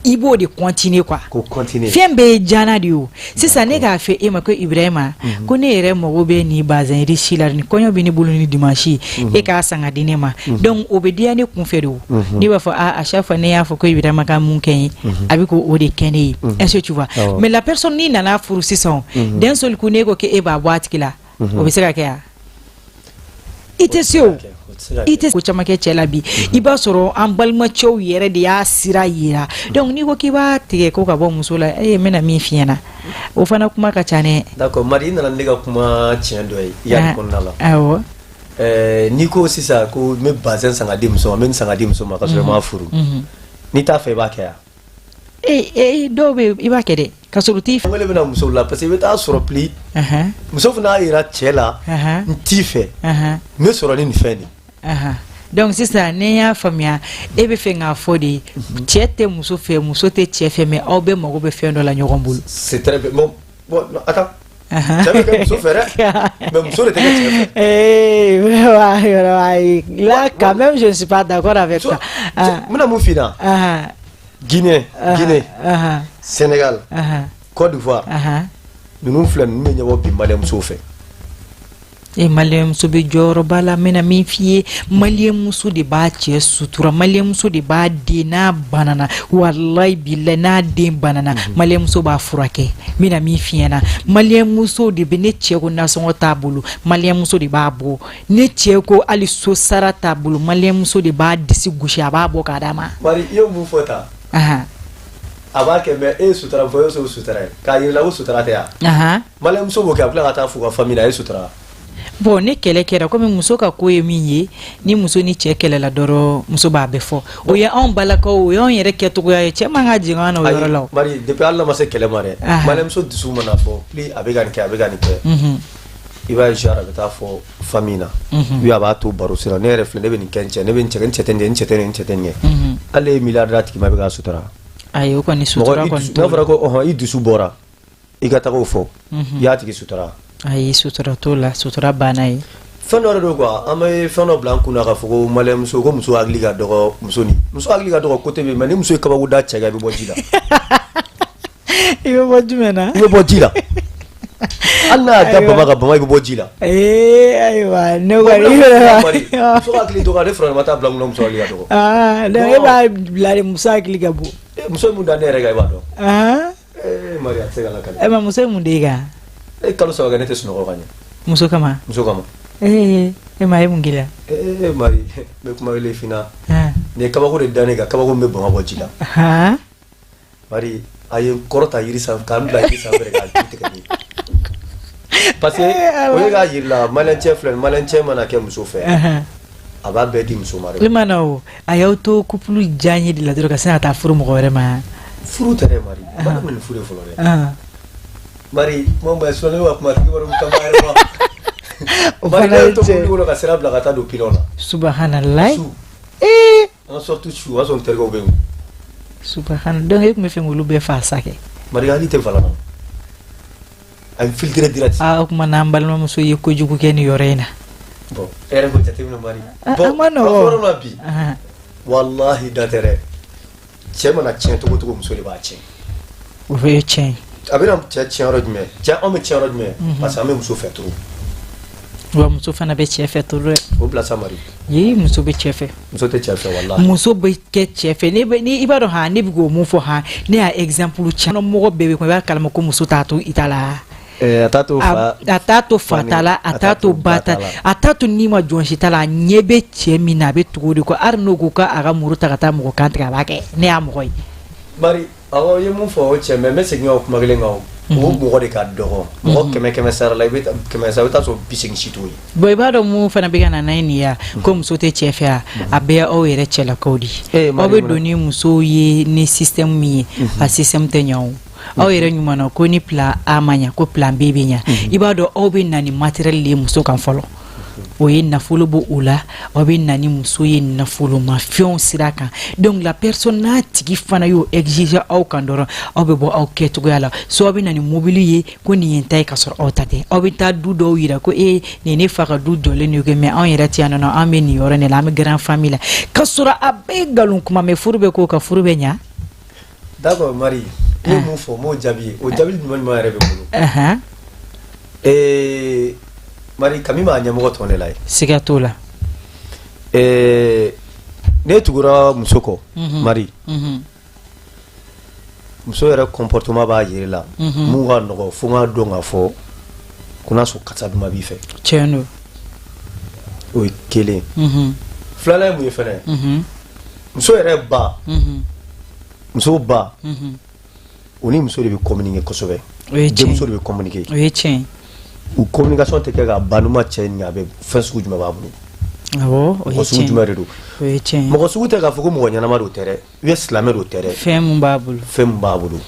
S1: i b'o de continuer quoi.
S3: K'o continuer.
S1: Fɛn bɛɛ ye jana de ye o. Sisan ne k'a fɔ e ma ko Ibrahima, ko ne yɛrɛ mago bɛ nin bazin riche la, nin kɔɲɔ bɛ ne bolo ni dimanche, e k'a san ka di ne ma. Donc o bɛ diya ne kun fɛ de o. Ne b'a fɔ ah, à chaque fois ne y'a fɔ ko Ibrahima ka mun kɛ n ye, a bɛ k'o de kɛ ne ye. Est-ce que tu vois? Mais la personne n'i nana furu sisan, d'un seul coup n'e ko k'e b'a bɔ a tigi la, o bɛ se ka kɛ wa? I tɛ se o. I tɛ ko caman kɛ cɛ la bi, i b'a sɔrɔ an balimacɛw yɛrɛ de y'a sira yira. Donc n'i ko k'i b'a tigɛ ko ka bɔ muso la, e n bɛna min f'i ɲɛna, o fana kuma ka ca dɛ.
S3: D'accord Mari, i nana ne ka kuma tiɲɛ dɔ ye i ya kɔnɔna la.
S1: Awɔ.
S3: N'i ko sisan ko n bɛ bazin san ka di muso ma, n bɛ nin san ka di muso ma, ka sɔrɔ i m'a furu, n'i t'a fɛ, i b'a kɛ yan.
S1: Ee, dɔw bɛ, i b'a kɛ dɛ, ka sɔrɔ u t'i
S3: fɛ. Wele bɛna musow la, parce que i bɛ taa sɔrɔ pli muso fana y'a jira cɛ la, n t'i fɛ, n bɛ sɔrɔ ni nin fɛn de.
S1: Donc sisan, ne y'a faamuya, e bɛ fɛ k'a fɔ de, cɛ tɛ muso fɛ, muso tɛ cɛ fɛ, mais aw bɛɛ mago bɛ fɛn dɔ la ɲɔgɔn bolo.
S3: C'est très bien. Bon bon, attends, cɛ bɛ kɛ muso fɛ dɛ, mais muso de tɛ kɛ cɛ fɛ.
S1: Eh, vraiment, là quand même, je ne suis pas d'accord avec toi.
S3: N bɛna mun f'i ɲɛna? Guinée, Sénégal, Côte d'Ivoire, ninnu filɛ, ninnu bɛ ɲɛbɔ bi malien musow fɛ.
S1: E, malien muso bɛ jɔyɔrɔba la. N bɛna min f'i ye, malien muso de b'a cɛ sutura, malien muso de b'a den, n'a banana, walayi bilayi, n'a den banana, malien muso b'a furakɛ. N bɛna min f'i ɲɛna, malien muso de bɛ, ne cɛ ko nasɔngɔ t'a bolo, malien muso de b'a bɔ. Ne cɛ ko hali so sara t'a bolo, malien muso de b'a disi gosi, a b'a bɔ k'a d'a ma.
S3: Mari, i ye mun fɔ tan? A b'a kɛ, mais e ye sutura fɔ, e ye sutura ye k'a yir'i la ko sutura tɛ yan. Malien muso b'o kɛ, a bɛ tila ka taa f'u ka famille la, a ye sutura.
S1: Bon, ni kɛlɛ kɛra, komi muso ka ko ye min ye, ni muso ni cɛ kɛlɛla dɔrɔn, muso b'a bɛɛ fɔ. O ye anw balakaw, o y'anw yɛrɛ kɛcogoya ye. Cɛ man ka jigin an na o yɔrɔ la o.
S3: Mari, depuis hali n'a ma se kɛlɛ ma dɛ, malien muso dusu mana bɔ, plus a bɛ ka nin kɛ, a bɛ ka nin kɛ, i b'a ye, genre a bɛ taa fɔ famille na, ou bien a b'a to baro sira, ne yɛrɛ filɛ, ne bɛ nin kɛ n cɛ, ne bɛ n cɛ, n cɛ tɛ nin kɛ, n cɛ tɛ nin, n cɛ tɛ nin kɛ. Hali e ye miliyari d'a tigi ma, i bɛ k'a sutura.
S1: Ayi, o kɔni, sutura kɔni.
S3: N'a fɔra ko ɔhɔn, i dusu bɔra, i ka taga o fɔ, i y'a tigi sutura.
S1: Ayi, sutura t'o la, sutura banna ye.
S3: Fɛn dɔ de don quoi, an bɛ fɛn dɔ bila an kunna k'a fɔ ko malien muso, ko muso hakili ka dɔgɔ, muso ni muso hakili ka dɔgɔ côté bɛ, mais ni muso ye kabako da cɛ kan, i bɛ bɔ ji la.
S1: I bɛ bɔ jumɛn na?
S3: I bɛ bɔ ji la, hali n'a y'a da bama ka bama, i bɛ bɔ ji la.
S1: Ee, ayiwa, ne kɔni.
S3: Muso hakili dɔgɔ, ale fura ma taa bila mun na, muso hakili ka dɔgɔ.
S1: Aa, donc e b'a bila de, muso hakili ka bon.
S3: Muso ye mun da ne yɛrɛ kan, i b'a dɔn. Ee Mari, a tɛ se ka lakale.
S1: E ma, muso ye mun d'e kan?
S3: E, kalo 3 kɛ, ne tɛ sunɔgɔ ka ɲɛ.
S1: Muso kama?
S3: Muso kama.
S1: Ee, e ma, ye mun k'i la?
S3: Ee Mari, n bɛ kuma kelen f'i ɲɛna. Nin ye kabako de da ne kan, kabako min bɛ bama bɔ ji la. Mari, a ye n kɔrɔta yiri sanfɛ k'an bila yiri sanfɛ k'a ju tigɛ ne, parce que o ye k'a yir'i la, malien cɛ filɛ, malien cɛ mana kɛ muso fɛ, a b'a bɛɛ di muso ma.
S1: E ma na o, a y'aw to couple diya de la dɔrɔn ka sin ka taa furu mɔgɔ wɛrɛ ma.
S3: Furu tɛ dɛ Mari, ba daminɛ furu ye fɔlɔ dɛ Mari. Kuma ma sinon ne bɛ ka kuma tigi wɛrɛ kama yɛrɛ ma.
S1: O
S3: Mari,
S1: fana
S3: ne
S1: ye
S3: ye to
S1: tiɲɛ.
S3: mobili kɔnɔ ka sira bila ka taa don pilon na.
S1: Subahanallahi.
S3: Su.
S1: Ee.
S3: An ka sortie su, o y'a sɔrɔ n terikɛw bɛ yen.
S1: Subahana, donc e tun bɛ fɛ k'olu bɛɛ fa sa kɛ.
S3: Mari, hakili tɛ falan na, a ye filtré direct.
S1: Aa, o tuma n'an balimamuso ye kojugu kɛ nin yɔrɔ in na.
S3: Bon, e yɛrɛ k'o jateminɛ Mari.
S1: A ma nɔgɔn.
S3: An fɔ yɔrɔ min na bi, walahi, da tɛ dɛ, cɛ mana tiɲɛ cogo o cogo, muso de b'a tiɲɛ.
S1: O ye tiɲɛ ye.
S3: A bɛna cɛ tiɲɛ yɔrɔ jumɛn? Cɛ, anw bɛ tiɲɛ yɔrɔ jumɛn? Parce que an bɛ muso fɛ trop.
S1: Wa muso fana bɛ cɛ fɛ trop dɛ.
S3: O bila sa Mari.
S1: Ye, muso bɛ cɛ fɛ.
S3: Muso tɛ cɛ fɛ, walahi.
S1: Muso bɛ kɛ cɛ fɛ. Ne bɛ ni i b'a dɔn han, ne bɛ k'o mun fɔ han, ne y'a exemple caman, mɔgɔ bɛɛ bɛ kuma, i b'a kalama ko muso t'a to i ta la.
S3: A t'a to fa.
S1: A t'a to fa ta la, a t'a to ba ta, a t'a to n'i ma jɔn si ta la. A ɲɛ bɛ cɛ min na, a bɛ tugu o de kɔ, hali n'o ko k'a ka muru ta ka taa mɔgɔ kan tigɛ, a b'a kɛ. Ne y'a mɔgɔ ye.
S3: Mari, awɔ, i ye mun fɔ, o cɛ, mais n bɛ segin ka o kuma kelen kan. O mɔgɔ de ka dɔgɔ, mɔgɔ 100 100 sara la, i bɛ 100 sara, i bɛ taa sɔrɔ 80 si t'o ye.
S1: Bon, i b'a dɔn mun fana bɛ ka na n'a ye nin ye, ko muso tɛ cɛ fɛ, a bɛɛ aw yɛrɛ cɛlakaw de ye. Aw bɛ don ni musow ye ni système min ye, a système tɛ ɲɛ o. Aw yɛrɛ ɲuman na ko ni plan A ma ɲɛ, ko plan B bɛ ɲɛ. I b'a dɔn, aw bɛ na ni matériel de ye muso kan fɔlɔ, o ye nafolo b'o o la. Aw bɛ na ni muso ye nafolomafɛnw sira kan. Donc la personne, n'a tigi fana y'o exiger aw kan dɔrɔn, aw bɛ bɔ aw kɛcogoya la. So aw bɛ na ni mobili ye ko nin ye n ta ye, ka sɔrɔ aw ta tɛ. Aw bɛ taa du dɔw yira ko e, nin ye ne fa ka du jɔlen de ye, mais anw yɛrɛ tɛ yan nɔ, an bɛ nin yɔrɔ in de la, an bɛ grande famille la, ka sɔrɔ a bɛɛ ye nkalon kuma. Mais furu bɛ k'o kan, furu bɛ ɲa.
S3: D'accord Mari, i ye mun fɔ, n b'o jaabi, o jaabi jumɛn jumɛn yɛrɛ bɛ n bolo. Ee Mari, kami b'a ɲɛmɔgɔ tɔn de la ye.
S1: Siga t'o la.
S3: Ne tugura muso kɔ Mari, muso yɛrɛ comportement b'a yɛrɛ la mun ka nɔgɔ, fo n ka dɔn k'a fɔ ko n'a sɔrɔ kasa duman b'i fɛ.
S1: Tiɲɛ don.
S3: O ye kelen. Filanan ye mun ye fɛnɛ? Muso yɛrɛ ba, muso ba, o ni muso de bɛ communiquer kosɛbɛ.
S1: O ye tiɲɛ.
S3: Denmuso de bɛ communiquer.
S1: O ye tiɲɛ.
S3: U communication tɛ kɛ ka ban, n'u ma cɛ ɲininka a bɛ fɛn sugu jumɛn b'a bolo.
S1: Awɔ, o ye
S3: Mɔgɔ sugu
S1: tiɲɛ.
S3: jumɛn de don?
S1: O ye tiɲɛ ye.
S3: Mɔgɔ sugu tɛ k'a fɔ ko mɔgɔ ɲɛnama don tɛ dɛ, ou bien silamɛ don tɛ dɛ.
S1: Fɛn mun b'a bolo.
S3: Fɛn min b'a bolo.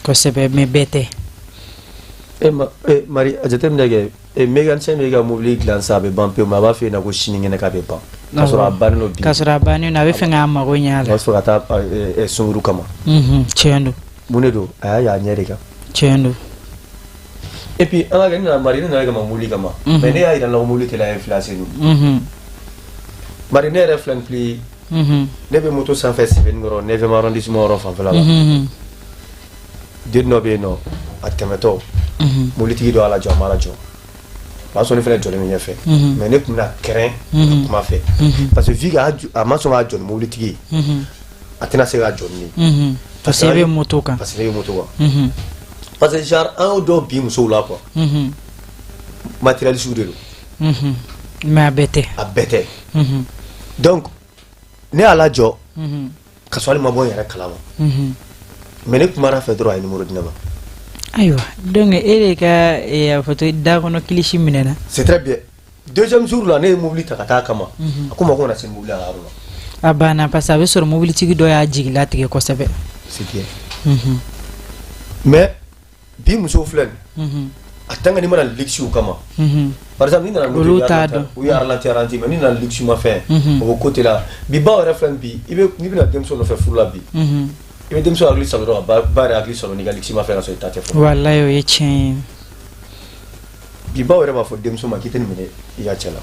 S1: Kosɛbɛ, mais bɛɛ tɛ.
S3: E ma e Mari, a jateminɛ kɛ, e mécanicien bɛ ka mobili dilan sisan, a bɛ ban pewu, mais a b'a f'i ɲɛna ko sinikɛnɛ k'a bɛ ban, k'a sɔrɔ a bannen don bi.
S1: K'a sɔrɔ a bannen don, a bɛ fɛ k'a mago ɲɛ a
S3: A
S1: la.
S3: b'a fɛ ka taa sunkuru kama.
S1: Tiɲɛ don.
S3: Mun de don? A y'a ye a ɲɛ de kan.
S1: Tiɲɛ don.
S3: Et puis an ka kɛ, ne nana Mari, ne nana kama mobili kama, mais ne y'a yira n la ko mobili tɛ la influencer nu. Mari, ne yɛrɛ filɛ nin fili, ne bɛ moto sanfɛ Sebenikɔrɔ, 9e arrondissement yɔrɔ fanfɛla la. Den dɔ bɛ yen nɔ, a tɛmɛtɔ, mobilitigi dɔ y'a lajɔ, a ma lajɔ, o y'a sɔrɔ ne fana jɔlen bɛ ɲɛfɛ, mais ne tun bɛna kɛrɛn ka kuma fɛ, parce que vu que a ma sɔn k'a jɔ ni mobilitigi ye, a tɛna se k'a jɔ ni ne ye.
S1: Parce que e bɛ moto kan.
S3: Parce que ne bɛ moto kan. Parce que genre an y'o dɔn bi musow la quoi, matérialiste de don.
S1: Mais a bɛɛ tɛ.
S3: A bɛɛ tɛ. Donc ne y'a lajɔ, ka sɔrɔ hali ma bɔ n yɛrɛ kalama, mais ne kumara a fɛ dɔrɔn, a ye numéro di ne ma.
S1: Ayiwa, donc e de ka a fɔ to da kɔnɔ kilisi minɛna.
S3: C'est très bien. Deuxième jour la, ne ye mobili ta ka taa a kama. A ko n ma ko n kana se mobili a ka yɔrɔ la.
S1: A banna, parce que a bɛ sɔrɔ mobilitigi dɔ y'a jigi latigɛ kosɛbɛ.
S3: C'est bien. Mais bi musow filɛ nin, a tant que n'i mana luxe kama, par exemple n'i nana moto,
S1: Olu
S3: i bɛ
S1: t'a
S3: ralenti.
S1: dɔn.
S3: U ye ralenti ralenti, mais n'i nana luxe ma fɛn, o bɛ côté la. Bi baw yɛrɛ filɛ nin, bi i bɛ n'i bɛna denmuso nɔfɛ furu la bi, i bɛ denmuso hakili sɔrɔ dɔrɔn ka ba yɛrɛ hakili sɔrɔ n'i ka luxe ma fɛn ka sɔrɔ i ta tɛ fɔlɔ.
S1: Walayi, o ye tiɲɛ ye.
S3: Bi baw yɛrɛ b'a fɔ denmuso ma k'i tɛ nin minɛ i ka cɛ la.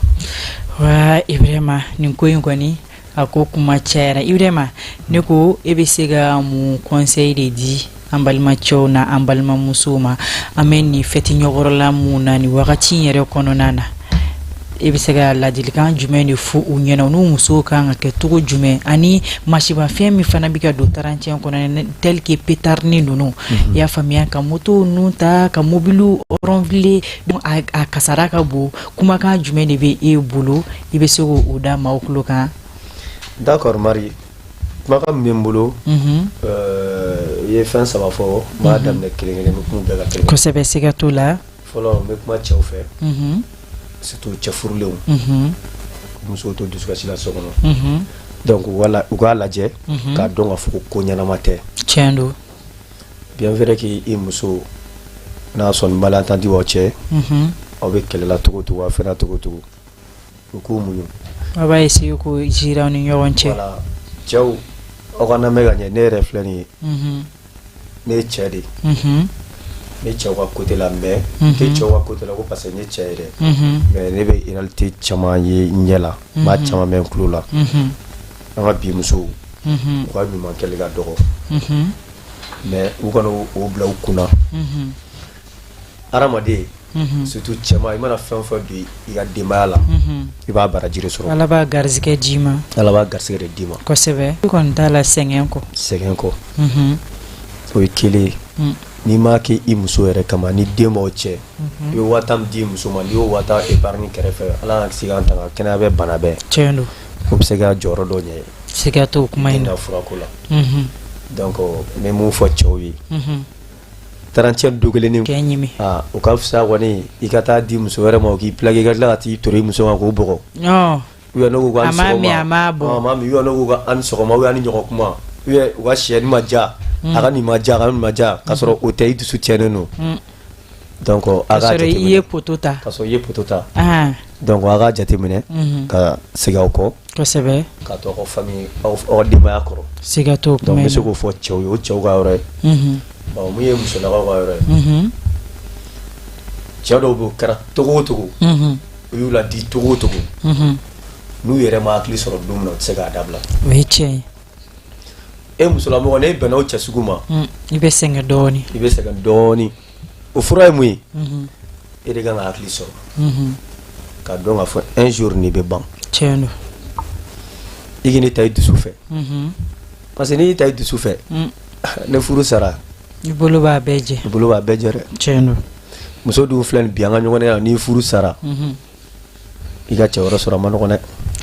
S1: Wa Ibrahima, nin ko in kɔni, a ko kuma cayara. Ibrahima, ne ko e bɛ se ka mun conseil de di an balimacɛw na, an balimamusow ma, an bɛ nin fɛti ɲɔgɔrɔla mun na nin wagati in yɛrɛ kɔnɔna na? E bɛ se ka ladilikan jumɛn de fɔ u ɲɛna, n'u musow kan ka kɛ cogo jumɛn, ani masibafɛn min fana bɛ ka don 31 kɔnɔ, tel que pétard ninnu, i y'a faamuya, ka moto ninnu ta, ka mobiliw ronfler, a kasara ka bon? Kumakan jumɛn de bɛ e bolo, i bɛ se k'o da maaw tulo kan?
S3: D'accord Mari, kumakan min bɛ n bolo, i ye fɛn saba fɔ, n b'a daminɛ kelen kelen, n bɛ kuma bɛɛ kan kelen kelen.
S1: Kosɛbɛ, siga t'o la.
S3: Fɔlɔ, n bɛ kuma cɛw fɛ, surtout cɛ furulenw, musow to dusukasi la so kɔnɔ. Donc wala u k'a lajɛ k'a dɔn k'a fɔ ko ko ɲɛnama tɛ.
S1: Tiɲɛ don.
S3: Bien vrai que i muso n'a sɔn ni malentendu b'aw cɛ, aw bɛ kɛlɛ la cogo o cogo, aw fɛnna cogo o cogo, u k'u muɲu.
S1: Aw b'a essayer k'o gérer aw ni ɲɔgɔn cɛ.
S3: Voilà, cɛw, aw ka lamɛn ka ɲɛ. Ne yɛrɛ filɛ nin ye, ne ye cɛ de ye, ne cɛw ka côté la, mais n tɛ cɛw ka côté la ko parce que n ye cɛ ye dɛ, mais ne bɛ réalité caman ye n ɲɛ la, n b'a caman mɛn n tulo la. An ka bi musow, u ka ɲuman kɛli ka dɔgɔ, mais u kana o bila u kunna. Hadamaden, surtout cɛman, i mana fɛn o fɛn don i ka denbaya la, i b'a baraji de sɔrɔ.
S1: Ala b'a garizigɛ d'i ma.
S3: Ala b'a garisɛgɛ de d'i ma.
S1: Kosɛbɛ, i kɔni t'a la sɛgɛn kɔ.
S3: Sɛgɛn kɔ, o ye kelen ye. N'i m'a kɛ i muso yɛrɛ kama, ni den b'aw cɛ, i bɛ 10 000 min di i muso ma, n'i y'o 10 000 épargne kɛrɛfɛ, Ala ka se k'an tanga kɛnɛya bɛ bana bɛɛ,
S1: Tiɲɛ don.
S3: o bɛ se ka jɔyɔrɔ dɔ ɲɛ
S1: Siga t'o kuma in
S3: den
S1: na.
S3: ka furako la. Donc n bɛ mun fɔ cɛw ye? 31 don kelennin
S1: Kɛ ɲimi.
S3: Aa, o ka fisa kɔni i ka taa di muso wɛrɛ ma, o k'i plaqué, ka tila ka t'i toro i muso kan k'o bugɔ. Ou bien ne ko k'an
S1: A m'a
S3: ni
S1: min,
S3: sɔgɔma.
S1: a m'a bɔ.
S3: A m'a min. Ou bien ne ko k'an ni sɔgɔma, ou bien an ni ɲɔgɔn kuma, ou bien u ka sɛ nin ma diya, a ka nin ma diya, a ka nin ma diya, k'a sɔrɔ o tɛ, i dusu tiɲɛnen don. Donc a
S1: K'a
S3: k'a
S1: sɔrɔ i ye
S3: jateminɛ.
S1: poto ta.
S3: K'a sɔrɔ i ye poto ta. Donc a k'a jateminɛ ka segin aw kɔ, k'a to aw ka famille, aw ka denbaya kɔrɔ.
S1: Siga t'o
S3: Donc
S1: kuma
S3: n bɛ
S1: in
S3: se
S1: na.
S3: k'o fɔ cɛw ye, o cɛw ka yɔrɔ ye. Bon, mun ye musolakaw ka yɔrɔ ye? Cɛ dɔw bɛ yen, o kɛra togo o togo, u y'u ladi togo o togo, n'u yɛrɛ ma hakili sɔrɔ don min na, u tɛ se k'a dabila.
S1: O ye tiɲɛ ye.
S3: E musolamɔgɔ, n'e bɛnna o cɛ sugu ma,
S1: I bɛ sɛgɛn dɔɔnin.
S3: I bɛ sɛgɛn dɔɔnin. O fura ye mun ye? E de kan ka hakili sɔrɔ k'a dɔn k'a fɔ un jour nin bɛ ban.
S1: Tiɲɛ don.
S3: I k'i ta i dusu fɛ, parce que n'i y'i ta i dusu fɛ, ne furu sara,
S1: I bolo b'a bɛɛ jɛ.
S3: I bolo b'a bɛɛ jɛ dɛ.
S1: Tiɲɛ don.
S3: Muso dun filɛ nin bi, an ka ɲɔgɔn la, n'i furu sara, i ka cɛ wɛrɛ sɔrɔ a ma nɔgɔn dɛ.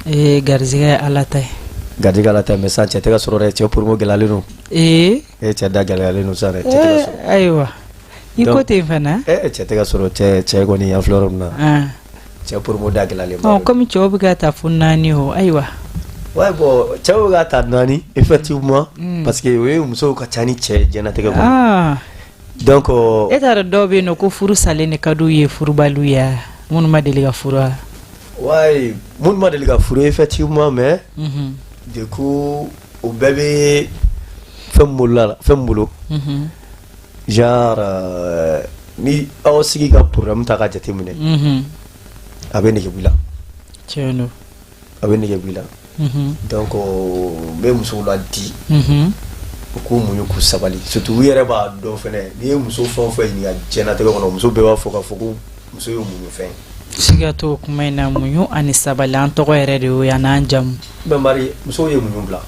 S1: Ee, garizigɛ ye Ala ta ye.
S3: Garijɛgɛ ala ta, mais sisan cɛ tɛ ka sɔrɔ dɛ, cɛ promo gɛlɛyalen don. E cɛ da gɛlɛyalen don sisan dɛ, cɛ tɛ ka sɔrɔ.
S1: Ayiwa, i ko ten fana.
S3: Cɛ tɛ ka sɔrɔ, cɛ kɔni, an filɛ yɔrɔ min na. Cɛ promo da gɛlɛyalen ba.
S1: Komi cɛw bɛ ka taa fo 4 o, ayiwa.
S3: Ouais, bon, cɛw bɛ ka ta 4 effectivement, parce que o ye musow ka ca ni cɛ ye diɲɛlatigɛ kɔnɔ. Donc
S1: e t'a dɔn dɔw bɛ yen nɔ ko furu salen de ka d'u ye, furubaliw ye, minnu ma deli ka furu wa?
S3: Ouais, minnu ma deli ka furu effectivement, mais du coup o bɛɛ bɛ fɛn min bolo la, fɛn min bolo, genre ni aw sigi ka problème ta ka jateminɛ, a bɛ nege b'i la.
S1: Tiɲɛ don.
S3: A bɛ nege b'i la. Donc n bɛ musow ladi u k'u muɲu, k'u sabali. Surtout u yɛrɛ b'a dɔn fɛnɛ, n'i ye muso fɛn o fɛn ɲininka diɲɛlatigɛ kɔnɔ, muso bɛɛ b'a fɔ k'a fɔ ko muso ye muɲu fɛn ye.
S1: Siga t'o kuma in na. Muɲu ani sabali, an tɔgɔ yɛrɛ de y'o ye, a n'an jamu.
S3: Mais Mari, musow ye muɲu bila.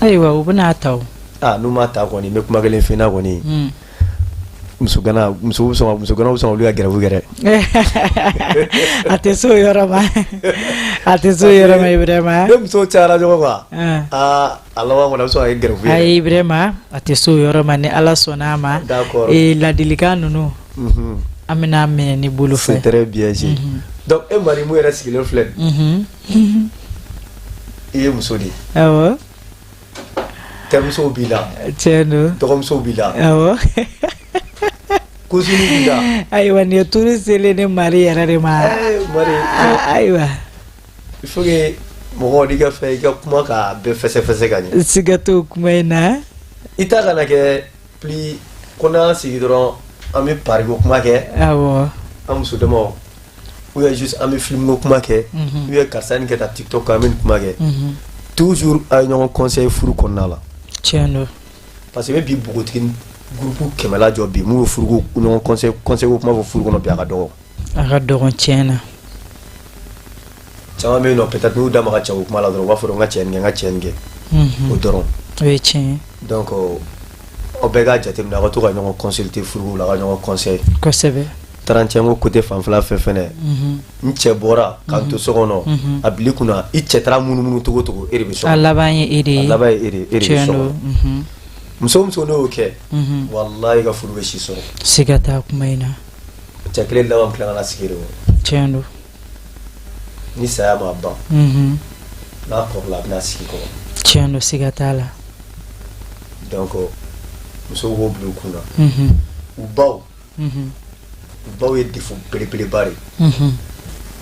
S1: Ayiwa, u bɛna ta o.
S3: Ah, n'u m'a ta kɔni, n bɛ kuma kelen f'i ɲɛna kɔni, musogana, musow bɛ sɔn ka, musoganaw bɛ sɔn ka wuli ka grève kɛ dɛ.
S1: A tɛ s'o yɔrɔ ma, a tɛ s'o yɔrɔ ma, Ibrahima.
S3: Ni musow cayara ɲɔgɔn kan, aa, a laban kɔni a bɛ sɔn ka kɛ grève ye.
S1: Ayi Ibrahima, a tɛ s'o yɔrɔ ma, ni Ala sɔnna a ma.
S3: D'accord.
S1: Ee, ladilikan ninnu, an bɛna minɛ ni bolo fɛ.
S3: C'est très bien dit. Donc e Mari mun yɛrɛ sigilen filɛ nin ye, i ye muso de ye.
S1: Awɔ.
S3: Terimusow b'i la.
S1: Tiɲɛ don.
S3: Dɔgɔmusow b'i la.
S1: Awɔ.
S3: Cousine b'i la.
S1: Ayiwa, nin ye turu selen ne Mari yɛrɛ de ma.
S3: Mari.
S1: Ayiwa.
S3: Il faut que mɔgɔw n'i ka fɛn, i ka kuma k'a bɛɛ fɛsɛfɛsɛ ka ɲɛ.
S1: Siga t'o kuma in na.
S3: I ta kana kɛ plus ko n'an sigi dɔrɔn, an bɛ pari ko kuma kɛ. An muso damaw, ou bien juste an bɛ film ko kuma kɛ, ou bien karisa nin kɛ tan TikTok kan, an bɛ nin kuma kɛ. Toujours a ye ɲɔgɔn conseil furu kɔnɔna la.
S1: Tiɲɛ don.
S3: Parce que i bɛ bi npogotigi groupe 100 lajɔ bi, mun bɛ furuko ɲɔgɔn conseil ko kuma fɔ furu kɔnɔ bi, a ka dɔgɔ.
S1: A ka dɔgɔn tiɲɛ na.
S3: Caman bɛ yen nɔ, peut-être n'u da maga cɛko kuma la dɔrɔn, u b'a fɔ n ka cɛ nin kɛ, n ka cɛ nin kɛ. O dɔrɔn.
S1: O ye tiɲɛ ye.
S3: Donc aw bɛɛ k'a jateminɛ, aw ka to ka ɲɔgɔn consulter furuko la, aw ka ɲɔgɔn conseil.
S1: Kosɛbɛ.
S3: 31 ko côté fanfɛla fɛ fɛnɛ, n cɛ bɔra k'an to so kɔnɔ, a bil'i kunna i cɛ taara munumunu cogo o cogo, e de bɛ so
S1: A
S3: kɔnɔ.
S1: laban ye e de ye.
S3: A laban ye e de ye, e de bɛ so
S1: Tiɲɛ don.
S3: kɔnɔ. Muso o muso n'o y'o kɛ, walahi i ka furu bɛ si sɔrɔ.
S1: Siga t'a kuma in na.
S3: Cɛ kelen laban bɛ tila ka na sigi de kɔrɔ.
S1: Tiɲɛ don.
S3: Ni saya ma ban, n'a kɔrɔla, a bɛna sigi kɔrɔ.
S1: Tiɲɛ don, siga t'a la.
S3: Donc musow k'o bila u kunna. U baw, u baw ye défaut belebeleba de ye.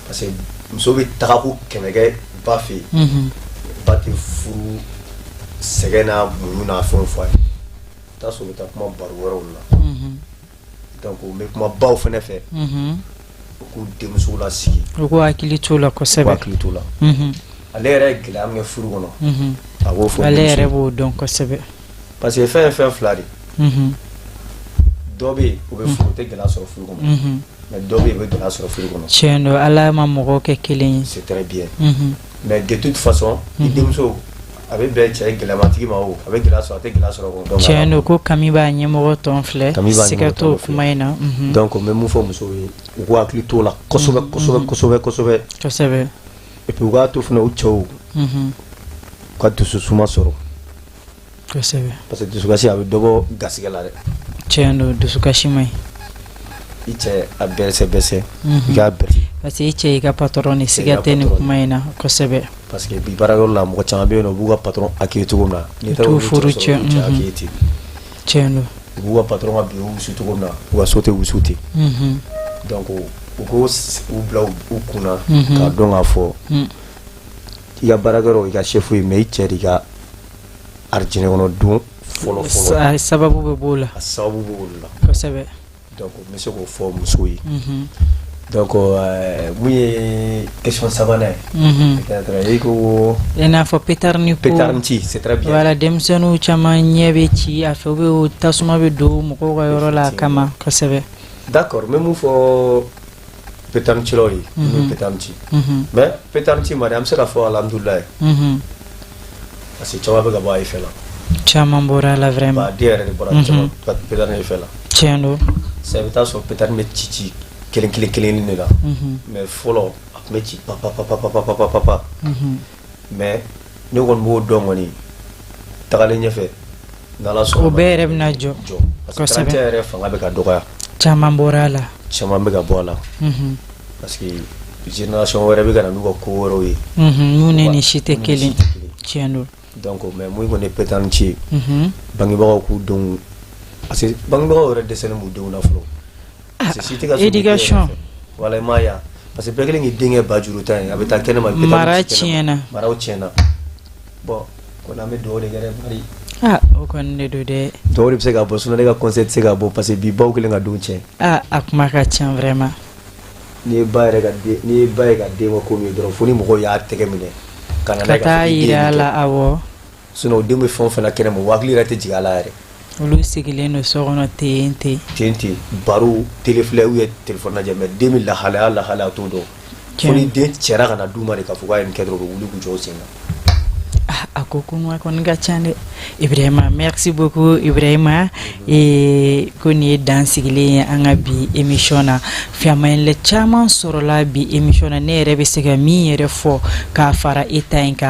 S3: Parce que muso bɛ taga ko 100 kɛ ba fɛ yen, ba tɛ furu sɛgɛn n'a muɲu n'a fɛnw fɔ a ye. I t'a sɔrɔ u bɛ taa kuma baro wɛrɛw la. Donc n bɛ kuma baw fɛnɛ fɛ, u k'u denmusow lasigi.
S1: U k'u hakili t'o la
S3: U k'u
S1: kosɛbɛ.
S3: hakili t'o la. Ale yɛrɛ ye gɛlɛya min kɛ furu kɔnɔ, a b'o fɔ
S1: Ale
S3: denmuso
S1: yɛrɛ
S3: ye.
S1: b'o dɔn kosɛbɛ.
S3: Parce que fɛn ye fɛn fila de ye. Dɔ bɛ yen, o bɛ furu, o tɛ gɛlɛya sɔrɔ furu kɔnɔ. Mais dɔ bɛ yen, o bɛ gɛlɛya sɔrɔ furu kɔnɔ.
S1: Tiɲɛ don, Ala ma mɔgɔw kɛ kelen ye.
S3: C'est très bien. Mais de toute façon, i denmuso a bɛ bɛn cɛ gɛlɛyamatigi ma o, a bɛ gɛlɛya sɔrɔ, a tɛ gɛlɛya sɔrɔ o. Donc
S1: Tiɲɛ don, ko kami b'a ɲɛmɔgɔ tɔn filɛ.
S3: Kami b'a
S1: Siga
S3: ɲɛmɔgɔ
S1: t'o
S3: tɔn filɛ.
S1: kuma in na.
S3: Donc n bɛ mun fɔ musow ye, u k'u hakili t'o la kosɛbɛ kosɛbɛ kosɛbɛ kosɛbɛ. Et puis u k'a to fana u cɛw u ka dusu suma sɔrɔ. Parce que dusukasi a bɛ dɔ bɔ garisɛgɛ la dɛ.
S1: Tiɲɛ don, dusukasi man ɲi.
S3: I cɛ a bɛrɛsɛ bɛsɛ, i k'a bɛrɛ.
S1: Parce que i cɛ y'i ka patron de, siga tɛ nin kuma in na kosɛbɛ.
S3: Parce que bi baarayɔrɔ la, mɔgɔ caman bɛ yen nɔ, u b'u ka patron accueillir cogo min na, n'i taara
S1: T'u
S3: olu
S1: furu
S3: cɛ sɔrɔ, u b'u cɛ
S1: cɛ,
S3: accueillir ten.
S1: Tiɲɛ don.
S3: U b'u ka patron ka bureau wusu cogo min na, u ka so tɛ wusu ten. Donc u k'o u bila u kunna k'a dɔn k'a fɔ i ka baarakɛyɔrɔ i ka chef ye, mais i cɛ de ka arijinɛ kɔnɔ don fɔlɔ fɔlɔ.
S1: A sababu bɛ b'o la.
S3: A sababu b'o la. Donc n bɛ se k'o fɔ musow ye. Donc mun ye question sabanan ye? Peut-être i ko
S1: I n'a fɔ pétard ni ko.
S3: Pétard ci, c'est très bien.
S1: Voilà, denmisɛnninw caman ɲɛ bɛ ci a fɛ, u bɛ tasuma bɛ don mɔgɔw ka yɔrɔ la a kama kosɛbɛ.
S3: D'accord, n bɛ mun fɔ pétard cilaw ye, minnu bɛ pétard ci, mais pétard ci mari, an bɛ se k'a fɔ alhamdulilayi, parce que caman bɛ ka bɔ a effet la.
S1: Caman bɔra a la vraiment.
S3: Ba den yɛrɛ de bɔra caman pétard effet la.
S1: Tiɲɛ don.
S3: Sisan i bɛ taa sɔrɔ pétard bɛ ci ci kelen kelen kelen de la, mais fɔlɔ a tun bɛ ci pa pa pa pa pa pa pa pa pa. Mais ne kɔni b'o dɔn kɔni, tagalen ɲɛfɛ, n'Ala sɔnna,
S1: O bɛɛ yɛrɛ bɛna jɔ.
S3: Jɔ, parce que 31 yɛrɛ fanga bɛ ka dɔgɔya.
S1: Caman bɔra a la.
S3: Caman bɛ ka bɔ a la, parce que Génération wɛrɛ bɛ ka na n'u ka ko wɛrɛw ye.
S1: Mun ni nin si tɛ kelen, tiɲɛ don.
S3: Donc, mais mun kɔni ye pétanque ci ye, bangebagaw k'u denw, parce que bangebagaw yɛrɛ dɛsɛlen b'u denw na fɔlɔ. Parce que si tɛ ka sɔn.
S1: Éducation.
S3: Wala, i m'a ye wa? Parce que bɛɛ kɛlen k'i den kɛ ba juru ta ye, a bɛ taa kɛnɛma.
S1: Mara tiɲɛna.
S3: Maraw tiɲɛna. Bon, kɔni an bɛ dugawu de kɛ dɛ, Mari.
S1: Ah, o kɔni de don dɛ.
S3: Dugawu de bɛ se ka bɔ, sinon ne ka conseil tɛ se ka bɔ, parce que bi baw kɛlen ka denw tiɲɛ.
S1: Ah, a kuma ka ca vraiment.
S3: N'i ye ba yɛrɛ ka den, n'i ye ba ye ka den ka ko min ye dɔrɔn, fo ni mɔgɔw y'a tɛgɛ minɛ ka na n'a
S1: ka
S3: ye k'a
S1: taa
S3: fɔ k'i den ye
S1: yira
S3: nin kɛ.
S1: La, awɔ.
S3: Sinon o den bɛ fɛn o fɛn na kɛnɛma, o hakili yɛrɛ tɛ jigin a la yɛrɛ.
S1: Olu sigilen don so kɔnɔ ten ten.
S3: Ten ten, baro, télé filɛ ou bien téléphone lajɛ, mais den bɛ lahalaya lahalaya t'o dɔn, fo ni den cɛra ka na d'u ma de k'a fɔ k'a ye nin kɛ dɔrɔn, u bɛ wuli k'u jɔ u sen kan.
S1: Ah, a ko kuma kɔni ka ca dɛ, Ibrahima. Merci beaucoup, Ibrahima. Ko nin ye dan sigilen ye an ka bi émission na. Faamuyali caman sɔrɔla bi émission na. Ne yɛrɛ bɛ se ka min yɛrɛ fɔ k'a fara e ta in kan.